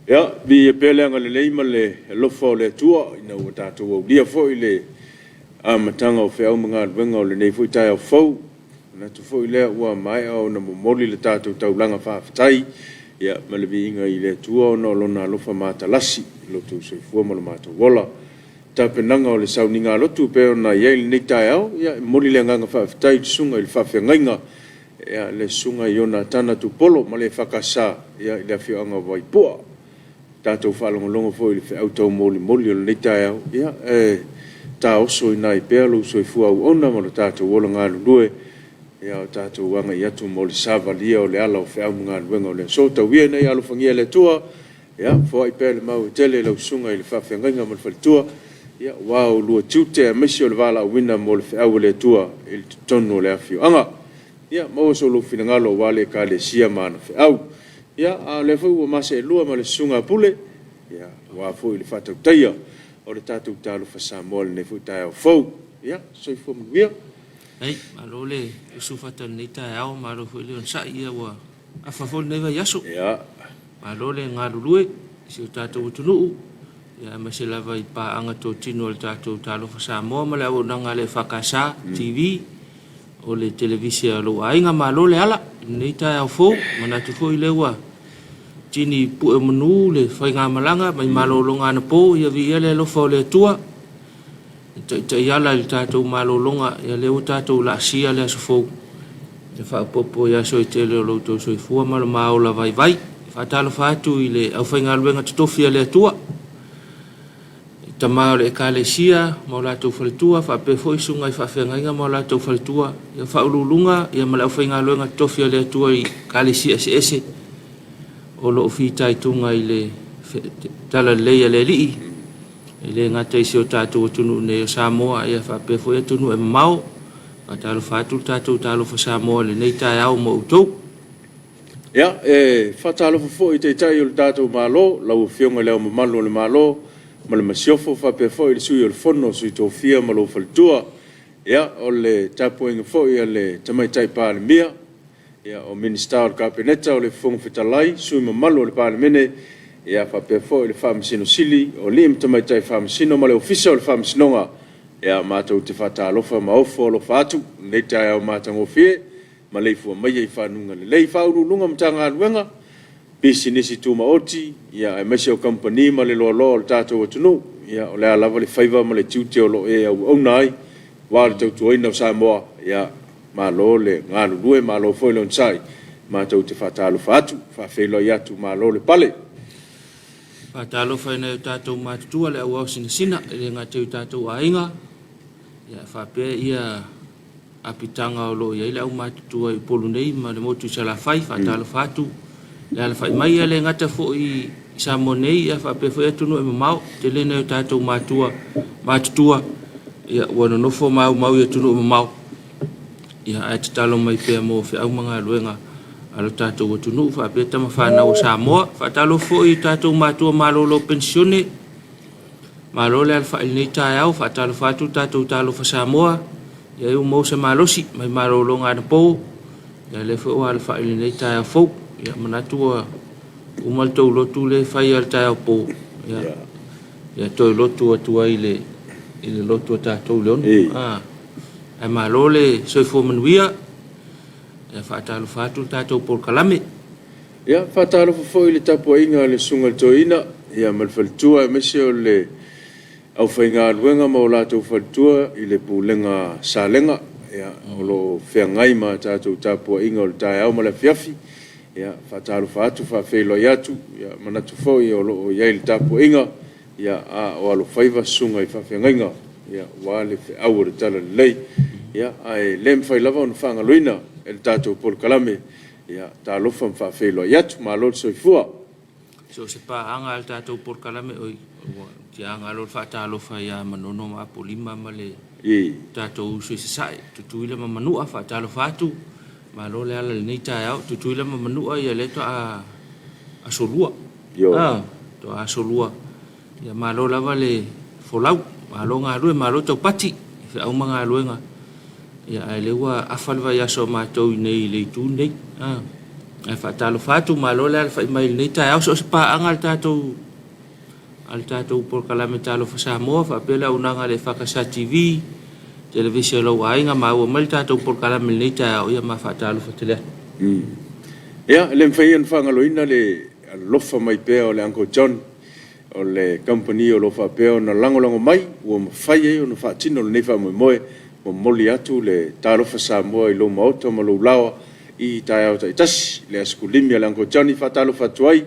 Ia, viia pea le agalelei ma le alofa o le Atua ina ua tatou aulia foi le amataga o feau ma galuega o lenei foi taeao fou. E manatu foi lea ua maea ona momoli le tatou taulaga faafetai ma le viiga i le Atua ona o Lona alofa matalasi i lo outou soifua ma lo matou ola. Tapenaga o le sauniga lotu e pei ona i ai lenei taeao, ia e momoli le agaga faafetai i le susuga i le faafeagaiga, le Susuga Ionatana Tupolo ma le EFKS i le afioaga o Vaipua. Tatou faalogologo foi i le feau taumolimoli o lenei taeao, ia e taoso ina ai pea lou soifua auauna ma lo tatou ola galulue, a o tatou agai atu mo le savalia o le ala o feau ma galuega o le aso. Tau ia ina ia alofagia e le Atua, ia foai pea le mau e tele i lau susuga i le faafeagaiga ma le faletua, aua oulua tiute aemaise o le valaauina mo le feau a le Atua i totonu o le afioaga. Ia maua so outou finagalo aua le Ekalesia ma ana feau. Ia, a o lea foi ua ma seelua ma le Susuga a Pule, aua foi le faatautaia o le tatou Talofa Samoa i lenei foi taeao fou. Ia, soifua manuia. Faafetai, malo le usu fata i lenei taeao, malo foi le onosai, ia ua afa foi lenei vaiaso. Malo le galulue i si o tatou atunuu, ia aemaise lava i paaga totino a le tatou Talofa Samoa ma le auaunaga a le EFKS TV, o le televise a lou aiga. Malo le ala i lenei taeao fou, manatu foi lea ua tini pue o manu le faigamalaga mai malologa anapo, ia viia le alofa o le Atua e taitaiala i le tatou malologa, ia lea ua tatou laasia le aso fou e faaopoopo i aso e tele o lo outou soifua ma lo ma ola vaivai. E faatalofa atu i le aufaigaluega totofi a le Atua, i tama o le Ekalesia ma o latou faletua, faapea foi susuga i faafeagaiga ma o latou faletua, ia faauluuluga ia ma le aufaigaluega totofi a le Atua i Ekalesia eseese o lo o fitaituga i le talalelei a le Alii, e le gata i si o tatou atunuu nei o Samoa, ia faapea foi atunuu e mamao. Faatalofa atu le tatou Talofa Samoa i lenei taeao mo outou. Ia, e faatalofa foi i Taitai o le tatou Malo, lau Afioga i Le Ao Mamalu o le Malo ma le Masiofo, faapea foi le Sui o le Fono a Sui Tofia ma lou faletua. Ia, o le tapuaiga foi a le Tamaitai Palemia, ia, o Minisita o le Kapeneta, o le Fofoga Fetalai, sui usufono mamalu o le Palemene, ia faapea foi le Faamasino Sili, o alii ma tamaitai Faamasino ma le Ofisa o le Faamasinoga. Ia, matou te faatalofa ma ofo alofa atu i lenei taeao matagofie, maleifua maia i faguga lelei. Ofisa Sili o Pulega o Matagaluega, Pisinisi Tumaoti, aemaise o Kamupani ma le loaloa o le tatou atunuu, ia o le a lava le faiva ma le tiute o lo o e auauna ai aua le tautuaina o Samoa, ia malo le galulue, malo foi le onosai. Matou te faatalofa atu, faafeiloai atu, malo le pale. Faatalofa i nai o tatou matutua le auao sinasina, e le gata i o tatou aiga, ia faapea ia apitaga o lo o i ai le aumatutua i Upolu nei ma le motu i Salafai. Faatalofa atu le alafai mai, ia le gata foi i Samoa nei, ia faapea foi atunuu e mamao. Tele nai o tatou matua matutua ia ua nonofo maumau i atunuu mamao, ia ae tatalo mai pea mo feau ma galuega a lo tatou atunuu faapea tama fanau a Samoa. Faatalofa foi i tatou matua malolo penisione, malo le alafai i lenei taeao. Faatalofa atu le tatou Talofa Samoa, ia ua maua se malosi mai malologa anapo, ia lea foi ua alafai i lenei taeao fou. Ia manatu ua uma le tou lotu lea e fai lava i le taeao po, ia, ia toe lotu atu ai i le lotu a tatou i le 6. Ae malo le soifua manuia. Ia faatalofa atu le tatou polokalame. Ia, faatalofa foi i le tapuaiga a le Susuga i le Toeaina, ia ma le faletua, aemaise o le aufaigaluega ma o latou faletua i le Pulega Salega, ia, o lo o feagai ma tatou tapuaiga o le taeao ma le afiafi. Ia, faatalofa atu, faafeiloai atu, ia manatu foi o lo o i ai i le tapuaiga, ia, a o alofaiva susuga i faafeagaiga, ia, aua le feau o le talalelei. Ia, ae le mafai lava ona faagaloina e le tatou polokalame, ia, talofa ma faafeiloai atu, malo le soifua. So o se paaga a le tatou polokalame, oi, ua tiaga loa le faatalofa ia Manono ma Apolima ma le tatou uso i Sasae, Tutuila ma Manua, faatalofa atu, malo le ala i lenei taeao. Tutuila ma Manua, ia lea toa aso lua. Toa aso lua. Ia malo lava le folau, malo galue, malo taupati i feau ma galuega. Ia ae lea ua afa le vaiaso a matou i inei i le itu lenei. Ae faatalofa atu, malo le alafai mai i lenei taeao, so o se paaga a le tatou a le tatou polokalame Talofa Samoa faapea le auaunaga a le EFKS TV, Televise a lou aiga, maua mai le tatou polokalame i lenei taeao, ia ma faatalofa tele atu. Ia, e le mafai ona faagaloina le alofa mai pea o le Uncle John o le kamupani o lo o faapea ona lagolago mai ua mafai ai ona faatino lenei faamoemoe. Momoli atu le Talofa Samoa i lou maota ma lou laoa i taeao taitasi. Le asokulimi a le Uncle Johnny e faatalofa atu ai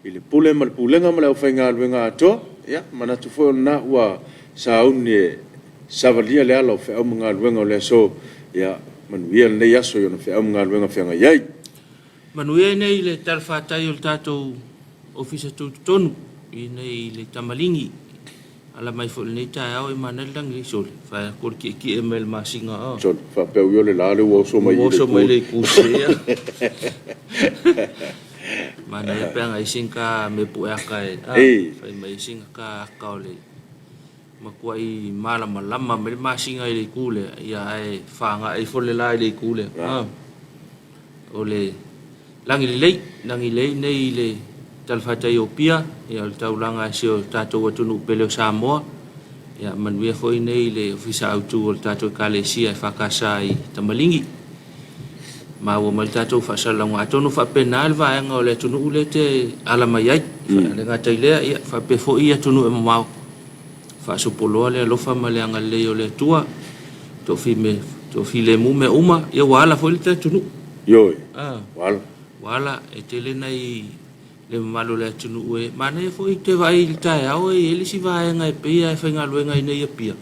i le Pule ma le Pulega ma le aufaigaluega atoa. Ia, manatu foi o lena ua sauni e savalia le ala o feau ma galuega o le aso. Ia, manuia lenei aso i ona feau ma galuega feagai ai. Manuia nei le talafatai o le tatou Ofisa Tutotonu i nei le Tamaligi ala mai foi i lenei taeao e manaia le lagi sole fai atu o le tietie mai le masina a Sole faapea ui o le la lea ua oso mai i le oso mai le itu sea manaia pe ana i singa me pue aka e a fai mai singa ka aka o le matuai malamalama mai le masina i le itu lea ia ae fagae ifo le la i le itu lea a O le lagi lelei, lagi lelei nei i le talafatai o Apia, ia o le taulaga e si o tatou atunuu pele o Samoa. Ia manuia foi nei i le Ofisa Autu o le tatou Ekalesia EFKS i Tamaligi. Maua mai le tatou faasalalauga. Atonu faapena le vaega o le atunuu lea e te ala mai ai. E le gata i lea, ia faapea foi atunuu e mamao. Faasopoloa le alofa ma le agalelei o le Atua, toafilemu mea uma, ia ua ala foi le atunuu. Ioe, ua ala. Ua ala, e tele nai le mamalu o le atunuu e manaia foi te vaai i le taeao e i ai le isi vaega e pei lava e faigaluega i inei i Apia,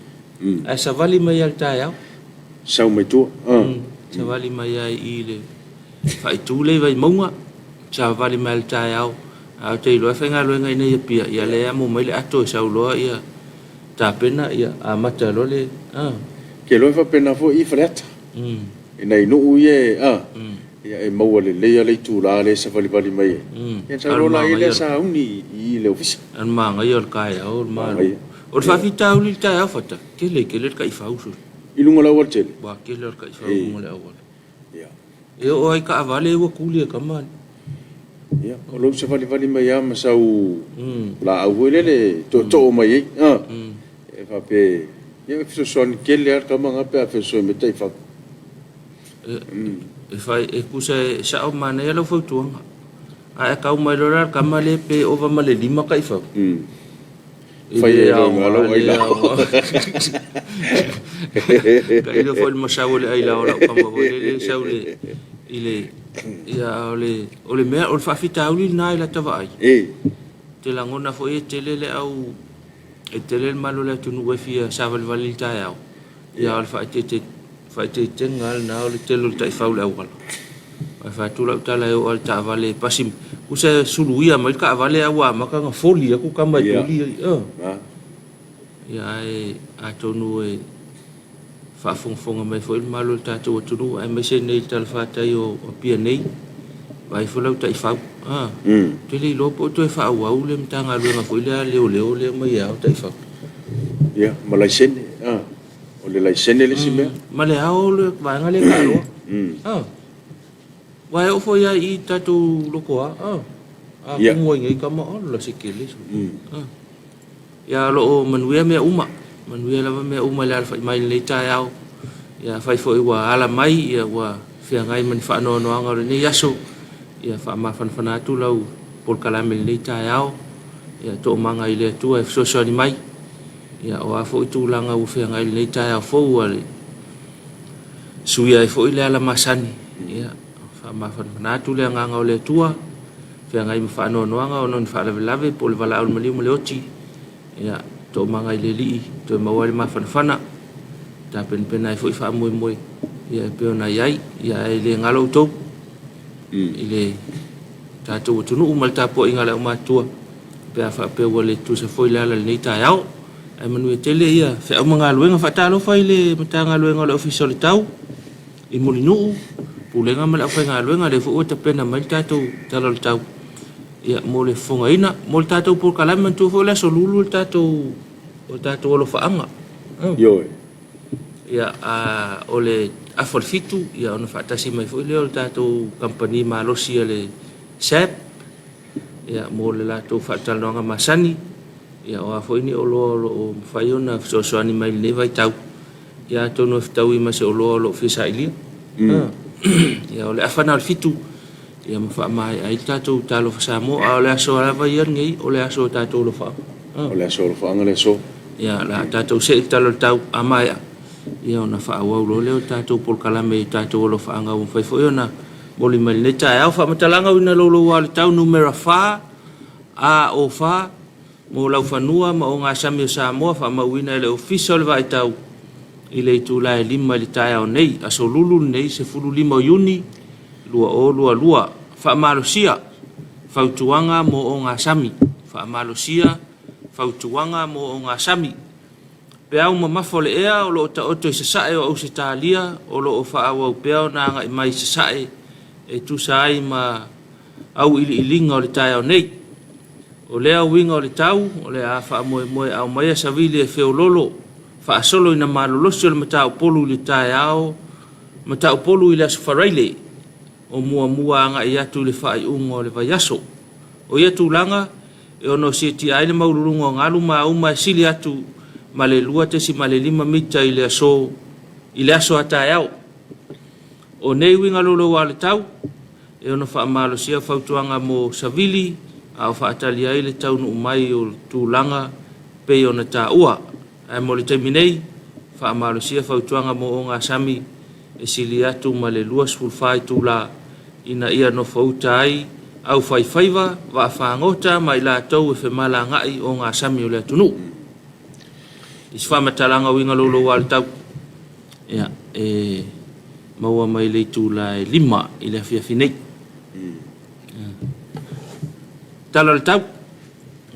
ae savali mai lava i le taeao. Sau mai tua. Savali mai lava i le faaitu lea i Vaimauga, savali mai lava i le taeao. Ae ou te iloa e faigaluega i inei i Apia, ia lea e amo mai le ato e sau loa ia tapena ia amata loa le a. Ou te iloa e faapena foi i Faleata. I nai nuu ia e a, ia e maua lelei lava le itula lea e savalivali mai ai. Ia ona sau loa laia lea sauni i le ofisa. O le manaia o le taeao o le malo. O le faafitauli i le taeao Fata, tele tele le taifau sole. I luga o le aualatele? Ua tele lava le taifau i luga o le auala. E oo lava i taavale ua tuli e tama. Ia, o lou savalivali mai lava ma sau laau foi lele e tootoo mai ai. E faapea, ia e fesoasoani tele lava le tama lena pe a fesoasoani mai taifau. E fai, e tusa e sao manaia lau fautuaga. A e tau mai loa la le tama lea pe ova ma le 5 taifau. Fai ai loa i lou ailao. Tailo foi le masau o le ailao o lau tama foi lele e sau i le ia o le o le mea o le faafitauli lena i lata vaai. Te lagona foi e tele le au e tele le mamalu o le atunuu e fia savalivali i le taeao. Ia o le faaeteete faaeteetega lava lena o le tele o le taifau i le auala. Ae fai atu lau tala e oo lava i le taavale e pasi, tusa e suluia mai le taavale ae ua amata ona foli atu tama e tuli ai. Ia ae atonu e faafogafoga mai foi le mamalu o le tatou atunuu aemaise nei i le talafatai o Apia nei, vaai foi lau taifau. Ou te le iloa po o toe faaauau le Matagaluega foi lea a leoleo lea e omai e ao taifau. Ia, ma laisene. O le laisene le isi mea. Ma le ao o le vaega lea e taaloa. Aua e oo foi lava i tatou lotoa, a tumu ai nei tama, ola se tele. Ia o lo o manuia mea uma, manuia lava mea uma i le alafai mai i lenei taeao. Ia afai foi ua ala mai, ia ua feagai ma ni faanoanoaga o lenei aso, ia faamafanafana atu lau polokalame i lenei taeao. Ia toomaga i le Atua e fesoasoani mai. Ia, o a foi tulaga ua feagai i lenei taeao fou ua suia ai foi le ala masani, ia, faamafanafana atu le agaga o le Atua, feagai ma faanoanoaga ona o ni faalavelave po o le valaau i le maliu ma le oti, ia, toomaga i le Alii, toe maua ai le mafanafana, tapenapena ai foi faamoemoe, ia, e pei ona i ai, ia, ae le galo outou i le tatou atunuu ma le tapuaiga a le aumatutua. Pe a faapea ua le tutusa foi le ala i lenei taeao. Ae manuia tele ia feau ma galuega. Faatalofa i le Matagaluega o le Ofisa o le Tau i Mulinuu, Pulega ma le aufaigaluega, lea foi ua tapena mai le tatou Tala o le Tau ia mo le fofogaina. Mo le tatou polokalame, manatua foi o le Aso Lulu le tatou, o le tatou alofaaga. Ioe. Ia, a o le afa o le 7, ia ona faatasi mai foi lea o le tatou kamupani malosi a le SAB, ia, mo le latou faatalanoaga masani, ia, o a foi ni oloa o lo o mafai ona fesoasoani mai i lenei vaitau, ia, atonu e fetaui ma se oloa o lo o fia sailia. Ia, o le afa lena o le 7, ia, ma faamaea ai le tatou Talofa Samoa. A o le aso lava ia lenei, o le aso o tatou alofaaga. O le aso alofaaga le aso. Ia, o le a tatou see i le tala o le tau a maea, ia, ona faaauau loa lea o le tatou polokalame i tatou alofaaga ua mafai foi ona moli mai lenei taeao. Faamatalaga uiga louloua o le tau numera 4, AO4, mo laufanua ma ogasami o Samoa faamauina e le Ofisa o le Vaaitau i le itula e 5 i le taeao nei, aso Lulu lenei 15 o Iuni 2022. Faamalosia fautuaga mo ogasami. Faamalosia fautuaga mo ogasami. Peau mamafa o le ea o lo o taoto i sasae o Ausetalia o lo o faaauau pea ona agai mai i sasae e tusa ai ma auiliiliga o le taeao nei. O lea uiga o le tau, o le a faamoemoe aumaia savili e feololo faasolo ina malolosi o le mataupolu i le taeao mataupolu i le Aso Faraile o muamua agai atu i le faaiuga o le vaiaso. O ia tulaga, e ono siitia ai le maululuga o galu ma auma e sili atu ma le 2.5 mita i le aso i le aso a taeao. O nei uiga louloua o le tau, e ono faamalosia fautuaga mo savili a o faatali ai le taunuu mai o tulaga pei ona taua. Ae mo le taimi nei, faamalosia fautuaga mo ogasami e sili atu ma le 24 itula ina ia nofouta ai aufaifaiva, vaafagota ma i latou e femalagaai ogasami o le atunuu. I se faamatalaga uiga louloua o le tau, ia, e maua mai le itula e 5 i le afiafi nei. Tala o le tau.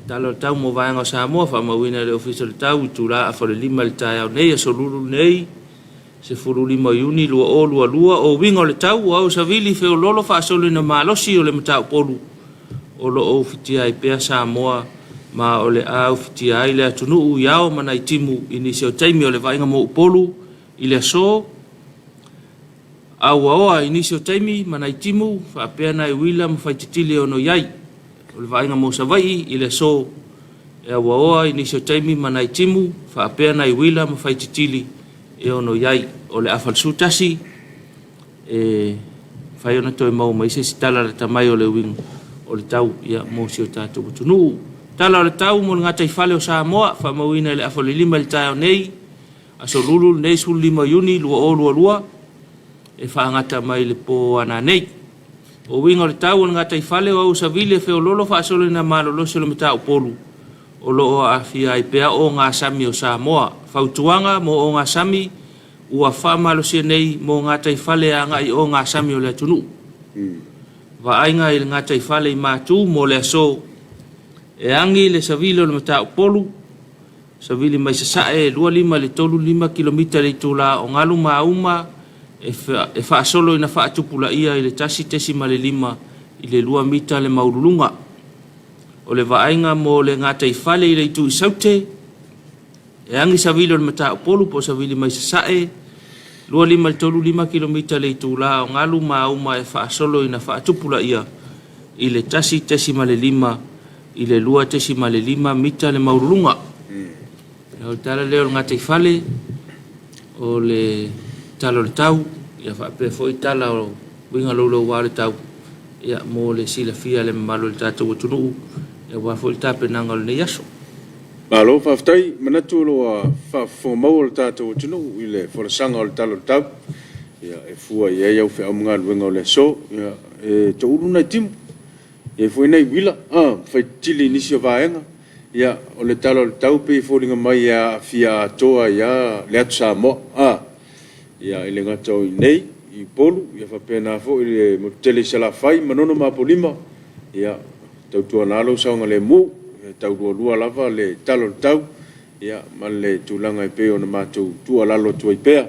Tala o le tau mo vaega o Samoa, faamauina e le Ofisa o le Tau, itula afa o le 5 i le taeao nei, aso Lulu nei, 15 o Iuni 2022. O uiga o le tau, o au savili feololo faasolo ina malosi o le mataupolu o lo o ufitia ai pea Samoa ma o le a ufitia ai le atunuu i ao ma nai timu i nisi o taimi o le vaaiga mo Upolu i le aso auaoa i nisi o taimi ma nai timu faapea nai uila ma faititili e ono i ai. O le vaaiga mo Savaii i le aso e auaoa i nisi o taimi ma nai timu faapea nai uila ma faititili e ono i ai. O le afa 11 e mafai ona toe maua mai se isi tala lata mai o le uiga o le tau ia, mo si o tatou atunuu. Tala o le tau mo le gataifale o Samoa, faamauina i le afa o le 5 i le taeao nei, aso Lulu lenei 15 o Iuni 2022, e faagata mai le po ana nei. O uiga o le tau o le gataifale o Ausavili e feololo faasolo ina malolosi o le mataupolu o lo o aafia ai pea ogasami o Samoa. Fautuaga mo ogasami ua faamalosia nei mo gataifale e agai i ogasami o le atunuu. Vaaiga i le gataifale i Matu mo le aso e agi le savili o le mataupolu, savili mai sasae e 25 i le 35 kilomita i le itula o galu ma auma e faasolo ina faatupulaia i le 1.5 i le 2 mita le maululuga. O le vaaiga mo le gataifale i le itu i Saute, e agi savili o le mataupolu po o savili mai sasae, 25 i le 35 kilomita le itula o galu ma auma e faasolo ina faatupulaia i le 1.5 i le 2.5 mita le maululuga. O le tala lea o le gataifale, o le tala o le tau, ia faapea foi tala o uiga louloua o le tau, ia mo le silafia e le mamalu o le tatou atunuu, aua foi le tapenaga o lenei aso. Malo faafetai, manatu o lo o faafofoga maua le tatou atunuu i le folasaga o le Tala o le Tau, ia e fua i ai au feau ma galuega o le aso, ia e toulu nai timu, e i ai foi nai uila, faititili i nisi o vaega. Ia, o le Tala o le Tau pei e foliga mai e aafia atoa ai lava le atu Samoa, ia, e le gata o i inei i Upolu, ia faapena foi le motu tele i Salafai, Manono ma Apolima, ia, tautuana lou saogalemu, e taulualua lava le Tala o le Tau, ia, ma le tulaga e pei ona matou tuualalo atu ai pea,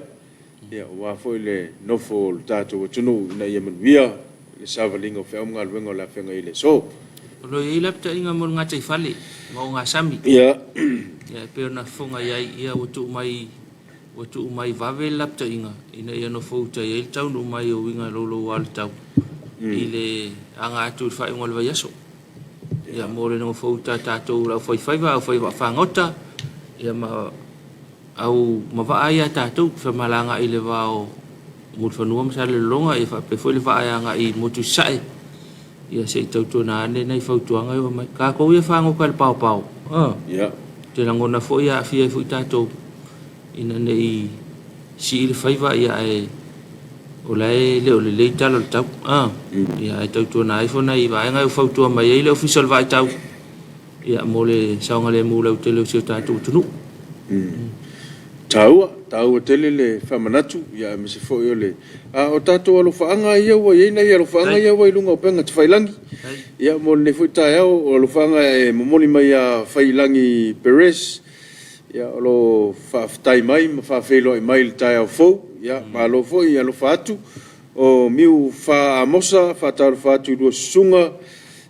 ia, aua foi le nofo o le tatou atunuu ina ia manuia le savaliga o feau ma galuega o le a feagai ai i le aso. O lo o i ai lapataiga mo le gataifale ma ogasami. Ia, e pei ona fofoga i ai, ia ua tuu mai Ua tuu mai vave le lapataiga ina ia nofoutai ai le taunuu mai o uiga louloua o le tau i le aga atu i le faaiuga o le vaiaso. Ia mo le nofouta a tatou le aufaifaiva, aufaivaa fagota, ia ma au ma vaa ia a tatou, femalagaai i le va o Mulifanua ma Salelologa, ia faapea foi le vaa e agai i motu i Sasae. Ia se i tautuana ane nai fautuaga ia ua aumai. Tatou ia fagota i le paopao, ou te lagona foi e aafia ai foi tatou ina ne i sii le faiva, ia ae o la e le o lelei tala o le tau. Ia ae tautuana ifo nai vaega ia ua fautua mai ai le Ofisa o le Vaitau, ia mo le saogalemu lautele o si o tatou atunuu. Taua, taua tele le faamanatu, ia aemaise foi o le a o tatou alofaaga ia ua i ai nai alofaaga ia ua i luga o upega tafailagi. Ia mo lenei foi taeao, o alofaaga e momoli mai ia Faiilagi Perez, ia o lo o faafetai mai ma faafeiloai mai i le taeao fou. Ia malo foi alofa atu. O Miu Fa Amosa, faatalofa atu i lua susuga,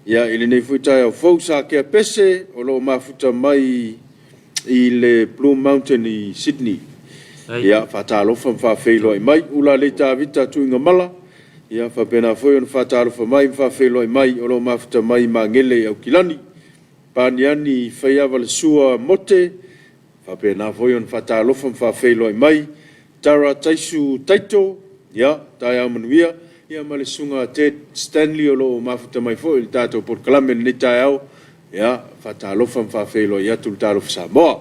ia i lenei foi taeao fou. Sakea Pese, o lo o mafuta mai i le Blue Mountain i Sydney. Ia, faatalofa ma faafeiloai mai. Ulalei Tavita Tuigamala, ia faapena foi ona faatalofa mai ma faafeiloai mai, o lo o mafuta mai i Magele i Aukilani. Paniani Faiava-le-sua Mote, faapena foi ona faatalofa ma faafeiloai mai. Tara Taisu Taito, ia, taeao manuia, ia ma le susuga Ted Stanley o lo o mafuta mai foi i le tatou polokalame i lenei taeao, ia, faatalofa ma faafeiloai atu le Talofa Samoa.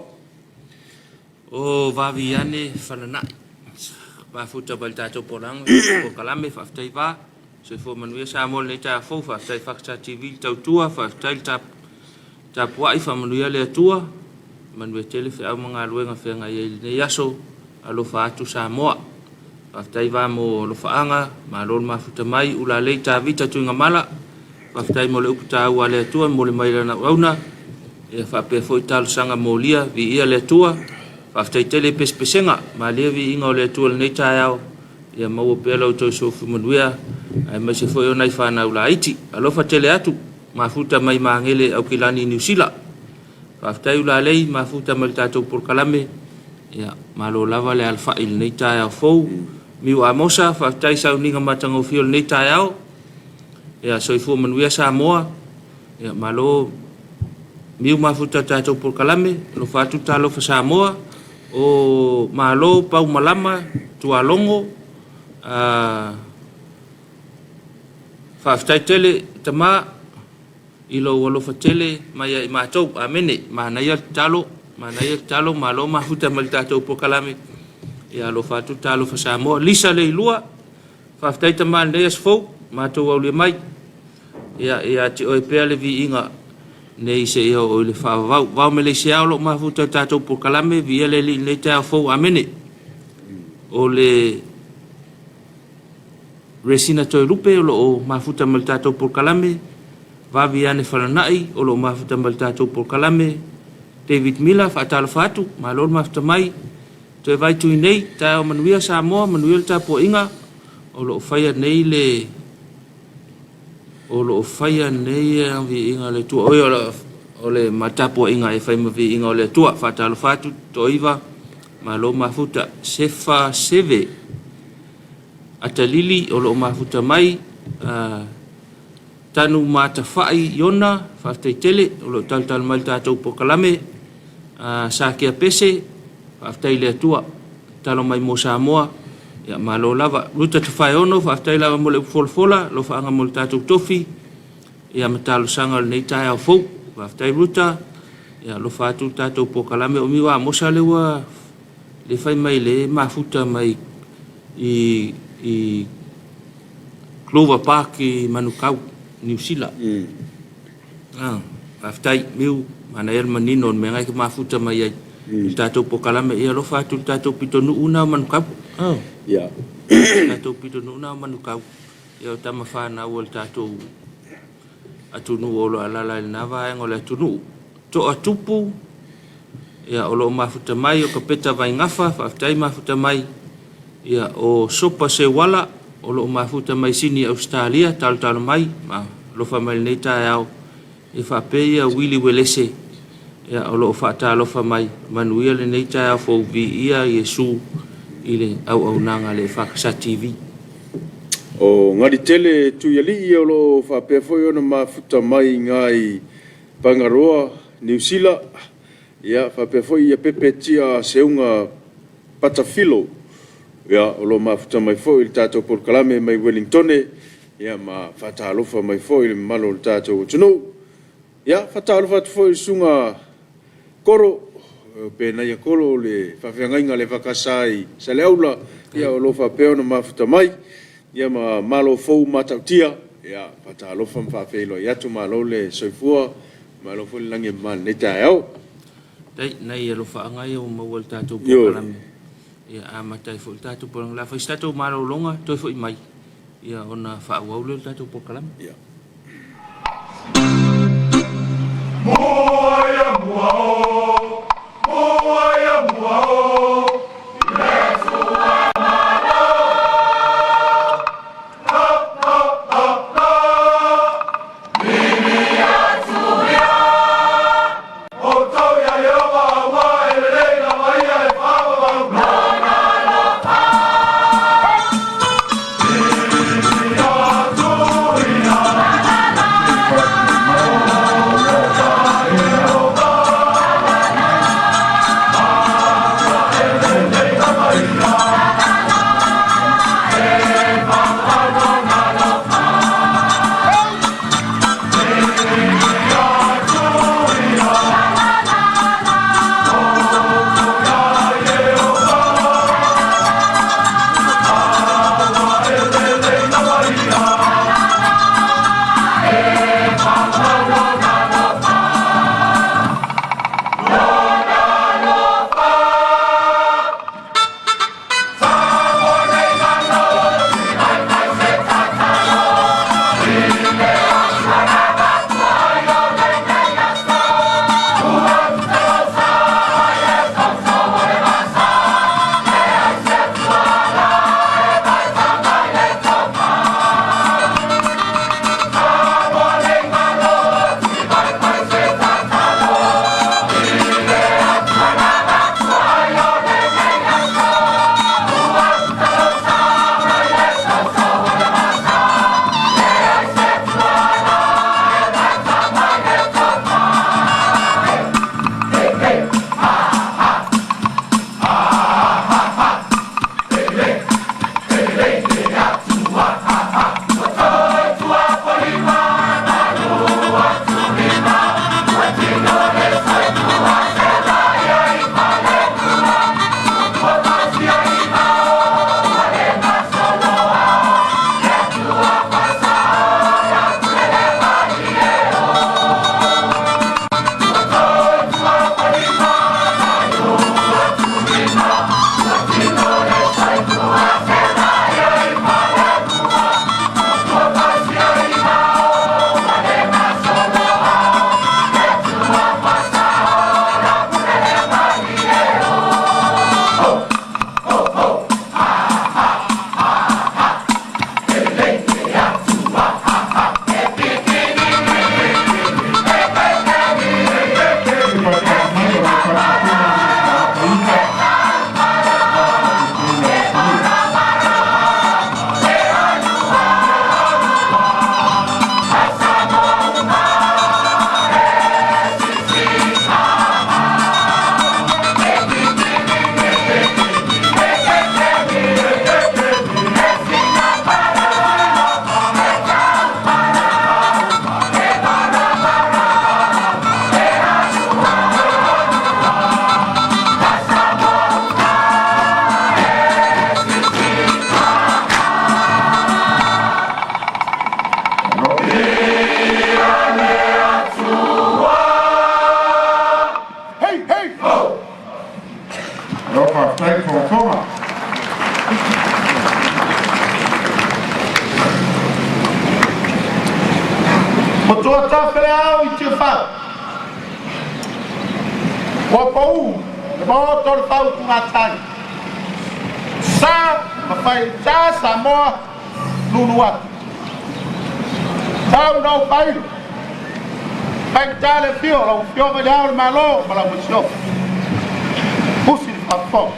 O Vaviane Fananai, mafuta mai le tatou polokalame, faafetai va. Soifua manuia Samoa i lenei taeao fou, faafetai Fakata TV le tautua, faafetai le tapuai, faamanuia le Atua, manuia tele feau ma galuega feagai ai i lenei aso, alofa atu Samoa. Faafetai va mo alofaaga, malo le mafuta mai, Ulalei Tavita Tuigamala, faafetai mo le upu taua a le Atua e momoli mai lana auauna, ia faapea foi talosaga molia, viia le Atua, faafetai tele i pesepesega, malie viiga o le Atua i lenei taeao, ia maua pea lo outou soifua manuia, aemaise foi o nai fanau laiti. Alofa tele atu, mafuta mai Magele Aukilani Niu Sila. Faafetai Ulalei, mafuta mai le tatou polokalame, ia malo lava le alafai i lenei taeao fou. Miu Amosa, faafetai sauniga matagofie o lenei taeao. Ia soifua manuia Samoa. Ia malo miu mafuta le tatou polokalame, alofa atu talofa Samoa. O malo pau malama tualogo. Faafetai tele tama i lou alofa tele mai ia i matou. Amene. Manaia le tatalo, manaia le tatalo, malo mafuta mai le tatou polokalame. Ia alofa atu talofa Samoa. Lisa Leilua, faafetai tama i lenei aso fou, matou aulia mai. Ia, ia te oe pea le viiga nei seia oo i le faavavau. Vao Meleisia o lo o mafuta i le tatou polokalame, viia le Alii i lenei taeao fou. Amene. O le Resina Toelupe o lo o mafuta mai le tatou polokalame, Vaviane Falanai o lo o mafuta mai le tatou polokalame, David Miller, faatalofa atu, malo le mafuta mai. Toe vai tui nei, taeao manuia Samoa, manuia le tapuaiga o lo o faia nei le o lo o faia nei viiga o le Atua. Oi, o le tapuaiga e fai ma viiga o le Atua. Faatalofa atu, Toiva, malo mafuta. Sefa Seve, Atalili o lo o mafuta mai. Tanu Matafai Iona, faafetai tele, o lo o talotalo mai le tatou polokalame. Sakea Pese, faafetai i le Atua, tatalo mai mo Samoa, ia malo lava. Ruta Tafaeono, faafetai lava mo le upu folafola, alofaaga mo le tatou tofi, ia ma talosaga o lenei taeao fou. Faafetai Ruta, ia alofa atu le tatou polokalame. O Miu Amosa lea ua le fai mai le mafuta mai i Clover Park i Manukau, Niu Sila. Faafetai Miu, manaia le manino o le mea na e te mafuta mai ai i le tatou polokalame. Ia alofa atu i le tatou pitonuu na o Manukau. Tatou pitonuu na o Manukau. Ia o tama fanau a le tatou atunuu o lo o alaala i lena vaega o le atunuu. Toa Tupu, ia o lo o mafuta mai o Kapeta Vaingafa, faafetai mafuta mai. Ia o Sopa Seuala, o lo o mafuta mai Sini Ausetalia, talotalo mai, ma alofa mai i lenei taeao. Ia faapea ia Wili Welese, Ia, o lo o faatalofa mai, manuia lenei taeao fou, viia Iesu i le auaunaga a le EFKS TV. O Galitele Tuialii o lo o faapea foi ona mafuta mai i ina i Tangaroa, Niu Sila, ia faapea foi ia Pepe Tia Seuga Patafilo, ia o lo o mafuta mai foi i le tatou polokalame mai Ueligitone, ia ma faatalofa mai foi i le mamalu o le tatou atunuu. Ia, faatalofa atu foi i le Susuga Koro Penaia Koro o le faafeagaiga a le EFKS i Saleaula, ia o lo o faapea ona mafuta mai, ia ma Malo fou Matautia. Ia faatalofa ma faafeiloai atu, malo le soifua, malo foi le lagi e mama i lenei taeao. Faafetai, nai alofaaga ia ua maua i le tatou polokalame. Ia amata ai foi le tatou polokalame. O le a fai se tatou malologa, toe foi mai, ia ona faaauau lea o le tatou polokalame. Ia. Ua tafeleau i Tiafau, ua pau le maota o le faautugatagi, sa ma faigata Samoa lulu atu. Tau ina ou faailo. Faigata le afio o lau Afioga i Le Ao o le Malo ma lau Masiofo. Pusi le faafofoga.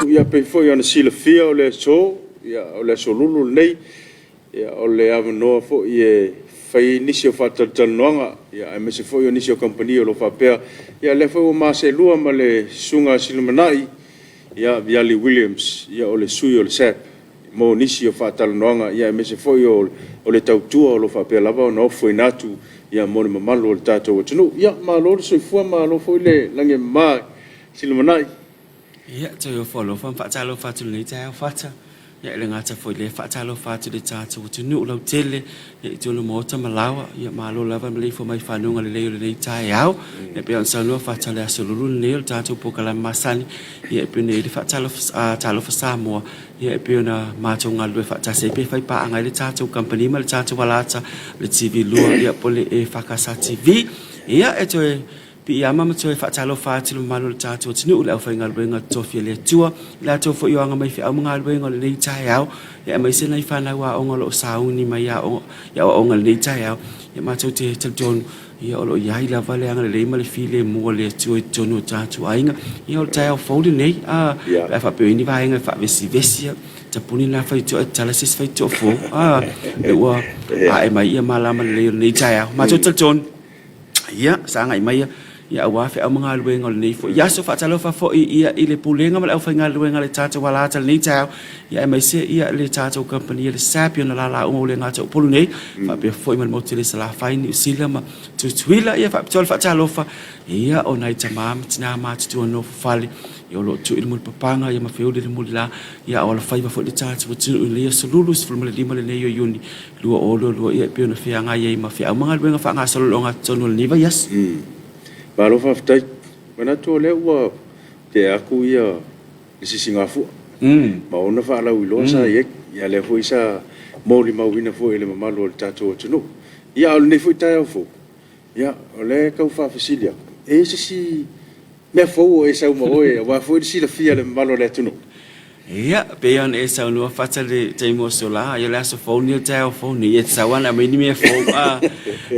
Ia pei foi ona silafia o le aso, ia, o le aso Lulu lenei, ia, o le avanoa foi e fai ai nisi o faatalatalanoaga, ia, aemaise foi o nisi o kamupani o lo o faapea. Ia, lea foi ua ma seelua ma le Susuga a Silumanai, ia, Viali Williams, ia, o le sui o le SABB mo nisi o faatalanoaga, ia, aemaise foi o le tautua o lo o faapea lava ona ofoina atu, ia, mo le mamalu o le tatou atunuu. Ia, malo le soifua malo foi le lagi e mama Silumanai. Ia, toe ofo alofa ma faatalofa atu i lenei taeao fata. Ia, e le gata foi i lea, e faatalofa atu i le tatou atunuu lautele, ia, i totonu o maota ma laoa. Ia, malo lava le maleifua mai i fanuga lelei o lenei taeao. Ia, e pei ona saunoa Fata, o le Aso Lulu lenei o le tatou polokalame masani, ia, e pei ona i ai le faatalofa, Talofa Samoa, ia, e pei ona matou galulue faatasi ai pe faipaaga ai le tatou kamupani ma le tatou alata, le TV 2, ia, po o le EFKS TV. Ia, e toe. Piiama ma toe faatalofa atu i le mamalu o le tatou atunuu i le aufaigaluega totofi a le Atua, i latou foi o aga mai feau ma galuega o lenei taeao, ia aemaise nai fanau aoga o lo o sauni mai i aoaoga i lenei taeao. Ia matou te talitonu, ia o lo o i ai lava le agalelei ma le filemu o le Atua i totonu o tatou aiga. Ia o le taeao fou lenei, a, pe a faapea o i ai ni vaega e faavesivesi, ia tapuni lena faitotoa e tatala se isi faitotoa fou, a, ua ae mai ia malama lelei o lenei taeao. Matou te talitonu. Ia, sagai mai ia aua feau ma galuega o lenei foi aso. Faatalofa foi ia i le Pulega ma le aufaigaluega a le tatou alata i lenei taeao, ia aemaise ia le tatou kamupani a le SAP i ona lala uma ua le gata i Upolu nei, faapea foi ma le motu tele i Salafai, Niu Sila ma Tutuila. Ia faapitoa le faatalofa ia o nai tama ma tina matutua nofo fale ia o lo o tui le mulipapaga ia ma feuli le mulila ia a o alofaiva foi le tatou atunuu i lenei aso lulu 15 lenei o Iuni 2022 ia e pei ona feagai ai ma feau ma galuega faagasolo o lo o ogatotonu o lenei vaiaso. Malo faafetai. Manatu o lea ua tea atu ia le sisigafua ma ona faalauiloa sa i ai. Ia lea foi sa molimauina foi e le mamalu o le tatou atunuu. Ia a o lenei foi taeao fou, ia o lea e tau faafesili atu, e i ai se isi mea fou o e sau ma oe aua foi le silafia e le mamalu o le atunuu? Ia, pei ona e saunoa Fata i le taimi ua sola, ia o le aso fou lenei, o le taeao fou lenei, ia e tatau lava ona aumai ni mea fou.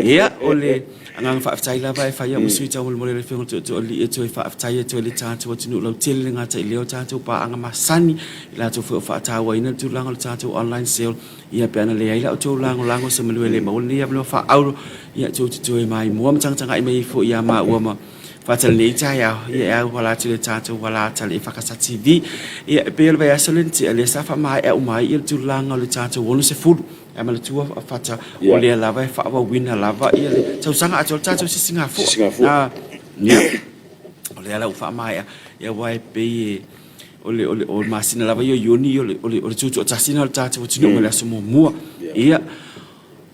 Ia, o le agaga faafetai lava e fai au ma sui taumolimoli a le Afioga i le Tootooalii e toe faafetai atu ai i le tatou atunuu lautele, e le gata i lea o tatou paaga masani, i latou foi o faatauaina le tulaga o le tatou online sale, ia pe ana leai la outou lagolago semeamanu e le maua lenei avanoa faaauro, ia tou te toe maimoa ma tagatagai mai ai foi ia maua ma Fata i lenei taeao, ia e auala atu i le tatou alata i le EFKS TV. Ia, e pei o le vaiaso lea na tea, lea sa faamaea uma ai le tulaga o le tatou 60. Ae manatua Fata, o lea lava e faaauauina lava ia le tausaga atoa le tatou sisigafua. Sisigafua. Ia, o lea la ua faamaea, ia aua e pei e, o le, o le, o le masina lava ia o Iuni, o le, o le, o le tutoatasi lena o le tatou atunuu mai le aso muamua. Ia,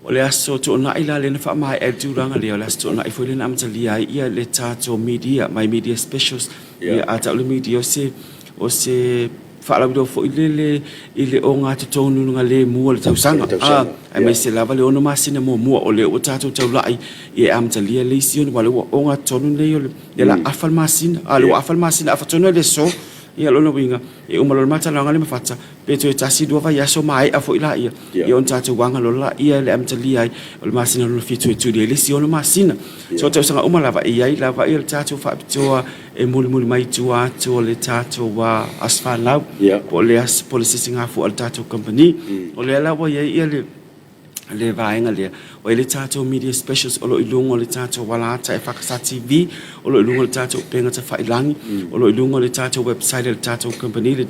O le Aso Toonai la lea na faamaea ai le tulaga lea, o le Aso Toonai foi lea na amatalia ai ia le tatou media, my media specials. Ia a tau le media o se, o se faalauiloa foi lele i le ogatotonu lemu o le tausaga. Aemaise lava le 6 masina muamua, o lea ua tatou taulai ia e amatalia le isi ono, aua o lea ua ogatotonu nei o le, lea o le a afa le masina, a o lea ua afa le masina, afa tonu ai le aso. Ia o lona uiga, e uma loa le matalanoaga lea ma Fata, pe toe tasi lua vaiaso maea foi laia, ia ona tatou aga loa laia i le amatalia ai o le masina lona fitu e tuli ai le isi ono masina. So tausaga uma lava e i ai lava ia le tatou faapitoa e mulimuli mai i tua atu o le tatou aso fanau po o le aso po o le sisigafua a le tatou kamupani. O lea la ua i ai ia le le vaega lea, ua i ai le tatou media specials o lo o i luga o le tatou alata e FKS TV, o lo o i luga o le tatou upega tafailagi, o lo o i luga o le tatou website a le tatou company le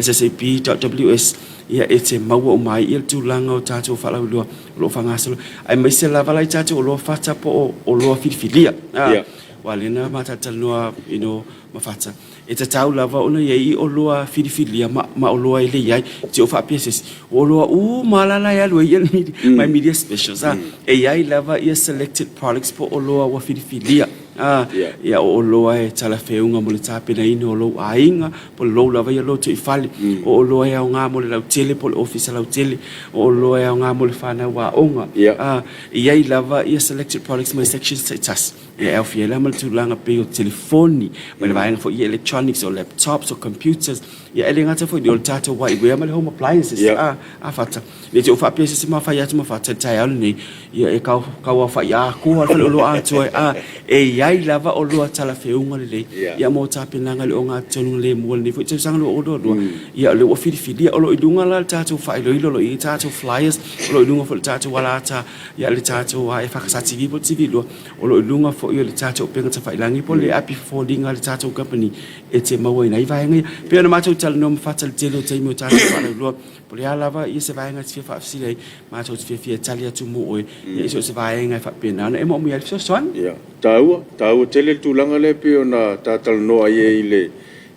www.ssab.ws, ia e te maua uma ai ia le tulaga o tatou faalauiloa o lo o faagasolo, aemaise lava la i tatou oloa fata po o oloa filifilia. Aua o lea na ma talatalanoa you know ma Fata, E tatau lava ona i ai i oloa filifilia ma, ma oloa e le i ai. Te o faapea se isi, o oloa uma lava la e alu ai ia le media, my media specials, a. E i ai lava ia selected products po o oloa ua filifilia, a. Ia o oloa e talafeauga mo le tapenaina o lou aiga, po o lou lava ia lotoifale. O oloa e aoga mo le lautele po o le ofisa lautele. O oloa e aoga mo le fanau aoga, a. E i ai lava ia selected products mai sections taitasi. E aofia ai la ma le tulaga pei o telefoni, ma le vaega foi i electronics, o laptops, o computers, ia e le gata foi i lea, o le tatou whiteware ma le home appliances, a, a fata. Ne i te i ua faapea se isi ma fai atu ma fata i le taeao lenei, ia e kau, kauaofa'i atoa le faleoloa atoa, a, e i ai lava oloa talafeuga lelei, ia mo tapenaga i le ogatotonu lemu o lenei foi tausaga 2022. Ia o lea ua filifilia, o lo o i luga la le tatou faailoilo, o lo o i ai tatou flyers, o lo o i luga foi o le tatou alata, ia le tatou EFKS TV po o le TV2, O lo o i luga foi o le tatou upega tafailagi po o le api foliga a le tatou company e te mauaina ai vaega ia. E pei ona matou talanoa ma fata i le tele o taimi o tatou faalauiloa, po o le a lava ia se vaega e te fia faafesili ai, matou te fiafia e tali atu mo oe i so o se vaega e faapena ona e manaomia ai le fesoasoani. Ia, taua, taua tele le tulaga lea e pei ona ta talanoa ai i le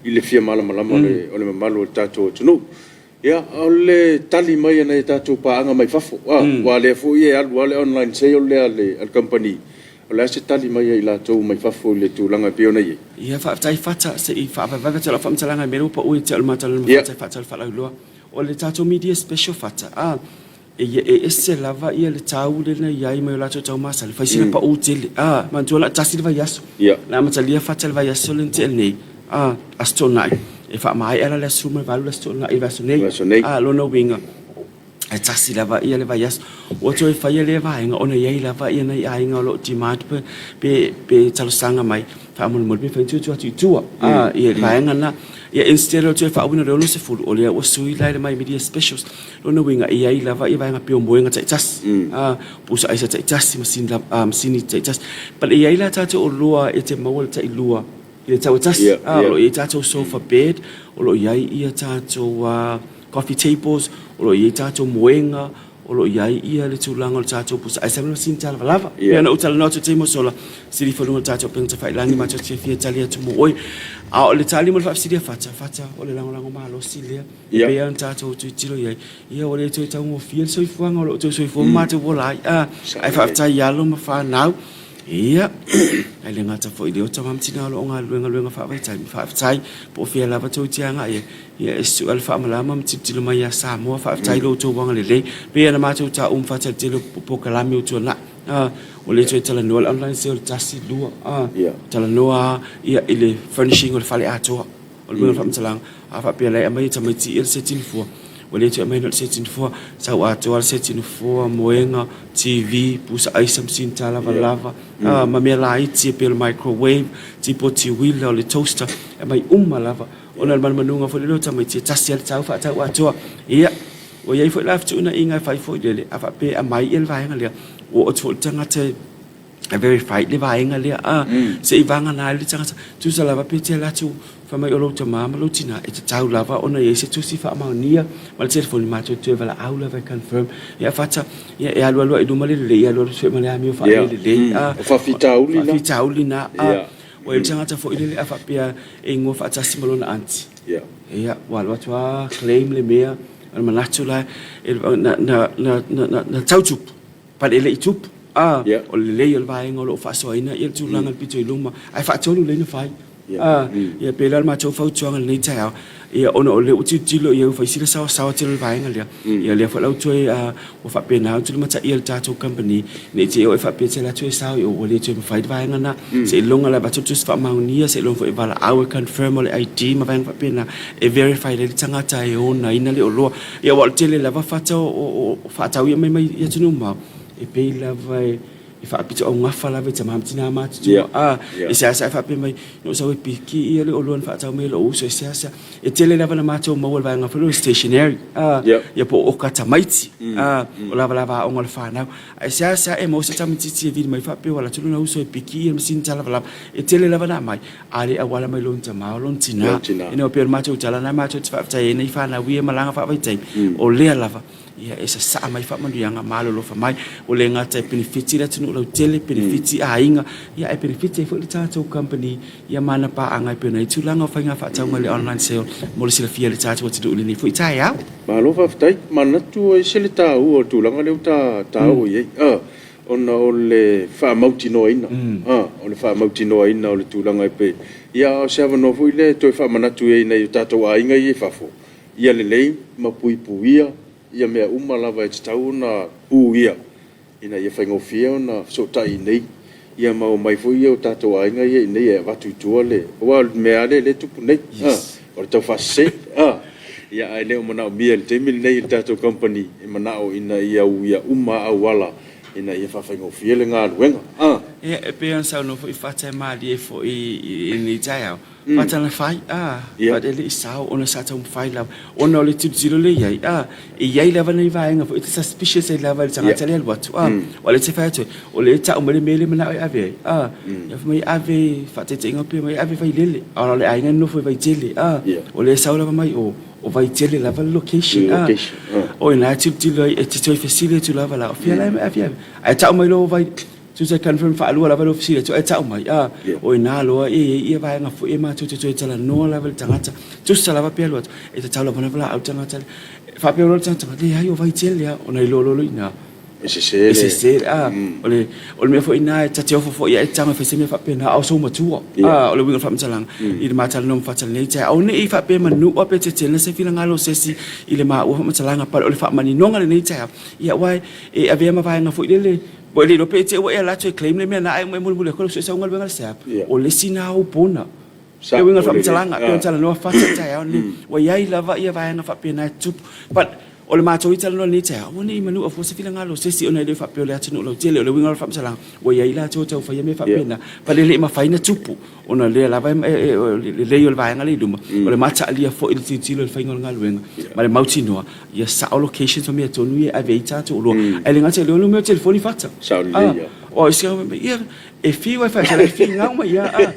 i le fia malamalama o le mamalu o le tatou atunuu. Ia, o le tali mai a nai a tatou paaga mai fafo, aua o lea foi e alu lava le online sale lea a le kamupani, o le a se tali mai a i latou mai fafo i le tulaga e pei ona i ai? Ia, faafetai Fata, se i faavaevae atu lau faamatalaga i mea lea ua pau ia te au i le matalanoa ma Fata e faatali faalauiloa. O le tatou media special Fata, a. E ese lava ia le tau lea na i ai mai o latou tau masani, fai sina pau tele. A, manatua la tasi le vaiaso. Na amatalia fata le vaiaso lea na tea nei, a, Aso Toonai. E faamaea la le aso 18 le Aso Toonai i le vaiaso nei. A, lona uiga, e tasi lava ia le vaiaso. Ua toe faia lea vaega ona e i ai lava ia nai aiga o lo o demand pe, pe, pe talosaga mai, faamolemole pe mafai ona tuutuu atu i tua, a, ia le vaega lena. Ia instead o le toe faauiina o le 60, o lea ua sui la i le My Media Specials. Lona uiga, e i ai lava ia vaega pei o moega taitasi, pusa aisa taitasi, masini taitasi. But e i ai la tatou oloa e te maua le tailua i le tau e tasi. O lo o i ai tatou sofa bed, o lo o i ai ia tatou coffee tables, o lo o i ai tatou moega, o lo o i ai ia le tulaga o le tatou pusa aisa ma le masini talavalava. E pei ona ou talanoa atu i le taimi ua sola, sili ifo i luga o le tatou upega tafailagi matou te fiafia e tali atu mo oe. A o le tali mo le faafesili a Fata, Fata, o le lagolago malosi lea. E pei ona tatou tilotilo i ai, ia ua le toe taugofie le soifuaga o lo o toe soifua ma matou ola ai. A, ae faafetai i alo ma fanau, ia, ae le gata foi i lea o tama ma tina o lo o galulue galuega faavaitaimi, faafetai po o fea lava tou te agai ai, ia e sue le faamalama ma tilotilo mai ia Samoa, faafetai i lo outou agalelei. E pei ona matou taua ma faatalitali o polokalame ua tuanai, a, ua le toe talanoa le online sale 1, 2, a, talanoa ia i le furnishing o le fale atoa. O le uiga o le faamatalaga, a faapea la e aumai e tamaiti ia le seti nofoa, ua le toe aumai na o le seti nofoa, sau atoa le seti nofoa, moega, TV, pusa aisa, masini talavalava, ma mea laiti e pei o le microwave, tipoti uila, o le toaster, e aumai uma lava. Ona o le manumanuga foi lele o tamaiti, e tasi lava le tau faatau atoa. Ia, ua i ai foi la fetuunaiga e fai foi lele, a faapea e aumai le vaega lea, ua oo atu foi le tagata e e verify le vaega lea a se i vagana ai le tagata tusa lava pe te alu atu fai mai o lou tama ma lou tina e tatau lava ona i ai se tusi faamaonia ma le telefoni matou toe valaau lava e confirm ia fata ia e alualu ai i luma le lelei alualu foi ma le amio faalelelei a O faafitauli na. Faafitauli na a ua i ai le tagata foi lele a faapea e igoa faatasi ma lona aunty ia ua alu atu a claim le mea o le manatu la na na na na tau tupu But e le i tupu. A, o le lelei o le vaega o lo o faasoaina le tulaga i le pito i luma, ae faatolu lea na fai. A, ia pei la o le matou fautuaga i lenei taeao, ia ona o lea ua tilotilo i ai ua fai sina saoasaoa tele o le vaega lea, ia lea foi la ua toe, ua faapena ona tulimataia e le tatou kamupani, ne i te i ua e faapea e te alu atu e sao i o ua le toe mafai le vaega lena. Seiloga lava atu le tusi faamaonia, seiloga foi e valaau e confirm o le ID ma vaega faapena, e verify lelei le tagata e onaina le oloa. Ia aua o le tele lava fata o faatau ia mai mai atunuu mamao, e pei lava e faapitoaugafa lava i tama ma tina matutua. A, e seasea e faapea mai, na ou sau e piki ia le oloa na faatau mai e lou uso, e seasea. E tele lava na matou maua i le vaega foi lea o le stationery, a, ia po o oka tamaiti, a, o lavalava aoga o le fanau. Ae seasea e maua se tamaitiiti e vili mai faapea ua alu atu lona uso e piki ia le masini talavalava. E tele lava na aumai, A le auala mai lona tama o lona tina. Ina ua pei o le matou tala lena matou te faafetai ai nei fanau ia malaga faavaitaimi, o lea lava ia e sasaa mai faamanuiaga ma alolofa mai. Ua le gata e penefiti le atunuu lautele, penefiti aiga, ia ae penefiti ai foi le tatou company ia ma ana paaga e pei ona i ai tulaga o faiga faatauga i le online sale mo le silafia e le tatou atunuu i lenei foi taeao. Malo faafetai. Manatu e ese le taua o le tulaga lea ua ta oo i ai. Ona o le faamautinoaina, o le faamautinoaina o le tulaga e pei, ia a o se avanoa foi lea e toe faamanatu i ai i nai o tatou aiga ia i fafo, ia lelei ma puipuia ia mea uma lava e tatau ona puia ina ia faigofie ona fesootai i inei, ia ma omai foi o tatou aiga ia i inei e avatu i tua le, aua o le mea lava lea o lea e tupu nei, o le taufaasese. Ia ae le o manaomia i le taimi lenei e le tatou kamupani, e manao ina ia uia uma auala ina ia faafaigofie le galuega. A. Ia, e pei ona saunoa foi Fata e malie foi i lenei taeao, Fata na fai, a, but e le i sao ona sa taumafai lava, ona o le tilotilo lea i ai, a, e i ai lava nai vaega foi e te suspicious ai lava i le tagata lea e alu atu, a, aua o lea e te fai atu ai, o lea e tau mai le mea lea e manao e ave ai, a, ia fai mai ave, faataitaiga pe mai ave Vailele, a o le aiga e nonofo i Vaitele, a, o lea e sau lava mai o, o Vaitele lava le location, a, o i ina e tilotilo ai, e te toe fesili atu lava la, o fea la e ave ai, ae tau mai loa o Vai, tusa e confirm faalua lava lou fesili atu ae tau mai, a, o i ina loa e i ai ia vaega foi e matou te toe talanoa lava i le tagata, tusa lava pe alu atu, e tatau lava ona valaau le tagata lea. Faapea loa le tagata, leai o Vaitele lava, ona iloa loa lea i ina. E sese le. E sese le, a, o le, o le mea foi lena e ta te ofo foi ai e tago e fai se mea faapena, a o sou matua, a, o le uiga o le faamatalaga, i le ma talanoa ma fata lenei taeao. Aua ne i faapea manua pe tetena se finagalo o se isi i le maua faamatalaga, but o le faamaninoga lenei taeao, ia aua e avea ma vaega foi lele, ua e le iloa pe e te ua e alu atu e claim le mea lena ae uma e mulimuli atu lau sue sau galuega a le SAB, o le isi lena ou pona. Le uiga o le faamatalaga, pei ona talanoa fata i le taeao lenei, ua i ai lava ia vaega faapena e tutupu. But, o le matou i talanoa i lenei taeao, aua ne i manua fua se finagalo o se isi ona e le faapea o le atunuu lautele. O le uiga o le faamatalaga, ua i ai latou e tau faia mea faapena, but e le i mafai ona tupu, ona o lea lava e, o le lelei o le vaega lea i luma, o le mataalia foi i le tilotilo i le faiga o le galuega ma le mautinoa, ia sao locations ma mea tonu ia e ave ai tatou oloa. Ae le gata i lea, o le numera telefoni fata. Sao lelei, ia. O isi ia, e fiu ai fai, e finau mai ia, a.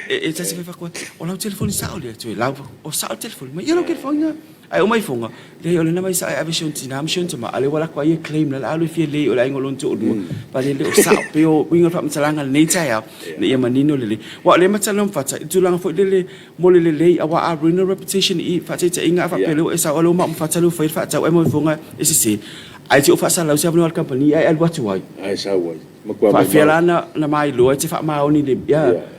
E tasi fai fakoa, o lau telefoni sao lea, toe lau, o sao le telefoni, mai ia lau telefoni na. Ae uma ifoga, leai o lena mai sa e ave si ona tina ma si ona tama, a lea ua lako ai e claim la la alu e fia lei o le aiga o lona toalua, pale le o sao, pei o uiga o le faamatalaga lenei taeao, ina ia manino lelei. Aua o lea e matalanoa ma Fata, i le tulaga foi lele mo le lelei, aua a ruin a reputation i faataitaiga a faapea lea ua e sao a lea ua maua ma Fata lea ua fai le faatau ae maua ifoga e sese, ae te i ua faasalau se avanoa a le kamupani ae alu atu ai. Ae sau ai. Faafefea la na mailoa e te faamaoni i le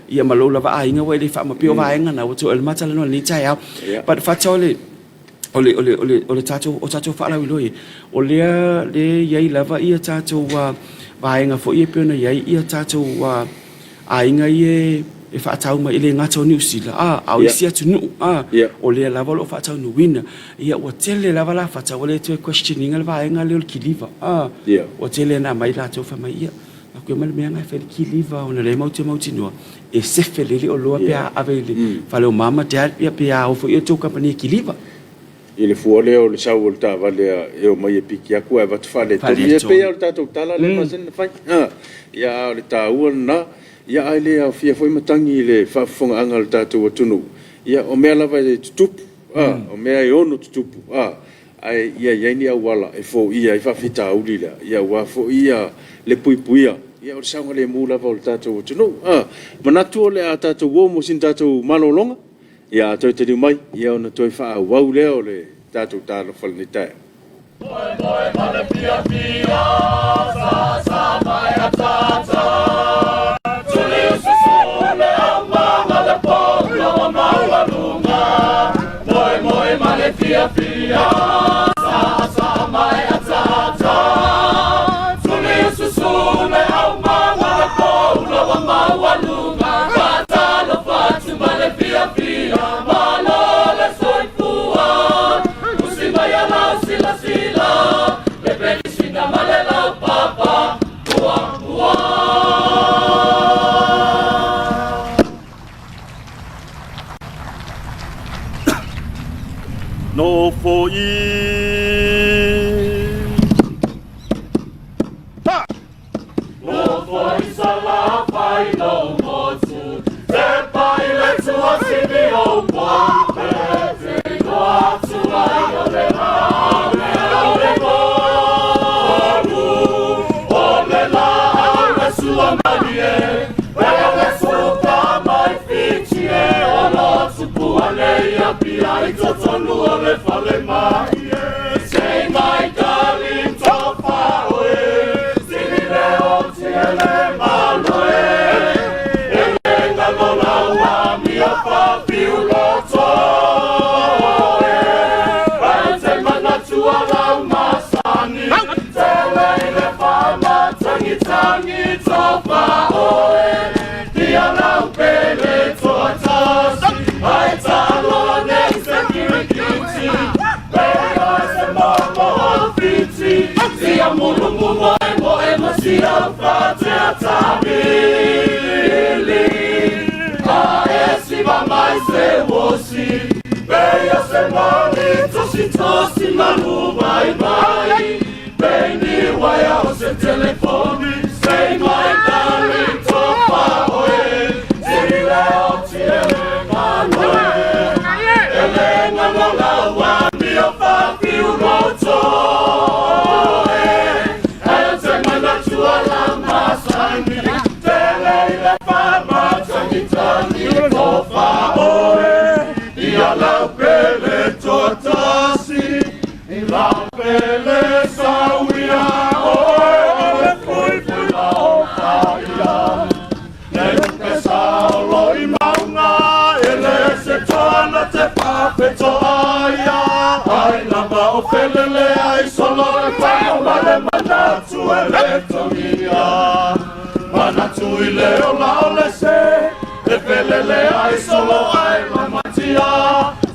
ia ma lou lava aiga ua e le faama pei o vaega na ua toe o le matalanoa i lenei taeao. But fata o le o le o le o le o le tatou o tatou faalauiloa ia, o lea le i ai lava ia tatou vaega foi ia e pei ona i ai ia tatou aiga ia e faatau mai e le gata o Niu Sila a, a o isi atunuu a, o lea lava o lo o faataunuuina. Ia ua tele lava la fata ua le toe question ina le vaega lea o le kiliva a ua tele ina aumai latou fai mai ia aku e mai le mea na e fai le kiliva ona lea matou te mautinoa e sefe lelei oloa pe a ave i le fale o mama dad ia pe a o foi i tou kamupani e kiliva. I le fua lea o le sau o le taavale e omai e piki atu ae avatu faaletonu. Ia e pei lava o le tatou tala lea e masani ona fai. Ia a o le taua lena, ia ae le aofia foi matagi i le faafofogaaga a le tatou atunuu. Ia o mea lava e tutupu. A, o mea e ono tutupu, a, ae ia i ai ni auala e foia ai faafitauli lea, ia aua foi ia le puipuia, ia o le saogalemu lava o le tatou atunuu. A, manatu o le a tatou o mo sina tatou malologa, ia a toe taliu mai, ia ona toe faaauau lea o le tatou talofa i lenei taeao. Moe ma le fiafia, sa sa ma e ataata. Tuli susu le aumaga le pola ua maualuga. Moe moe ma le fiafia, sa sa ma e ataata. Tuli susu le aumaga le pola ua maualuga. Faatalofa atu ma le fiafia, malo le soifua. Usi mai a lau silasila, le pelisina ma le laupapa, ua ua. Nofo i. Ta! Nofo i Salafai lou motu, Tepa i le tuasini ou pope, Te iloa atu ai o le lea o le molu, O le laau e suamalie, E le suka mai Fiti e, O lo tupu ane i Apia i totonu o le fale mai e, Sei mai tali tofa oe, Sili le oti e le malo e, E le ngalo lau amio fafiu loto e, Ae te manatua lau masani, Tele i le faamatagitagi tofa oe, Ia lau pele toatasi, Ae talo nei se kirikiti, Pe oe se momo o Fiti, Sia mulumu moe moe ma sia fatea tavili. A e siva mai se wosi, Pe ia se mani tosi tosi malu vai vai. Pe ni waia o se telefoni, Sei mai darling tofa oe, Sili le oti e le malo e, E le ngalo lau amio fafiu loto e, Ae te manatua la masani, Tele i le faamatagitagi tofa oe, Ia lau pele toatasi, I lau pele sauia oe. na te faafetoai ai lava o felele ai solo le fano ma le manatu e le togia manatu i le ola o le se e felele ai solo ai mamatia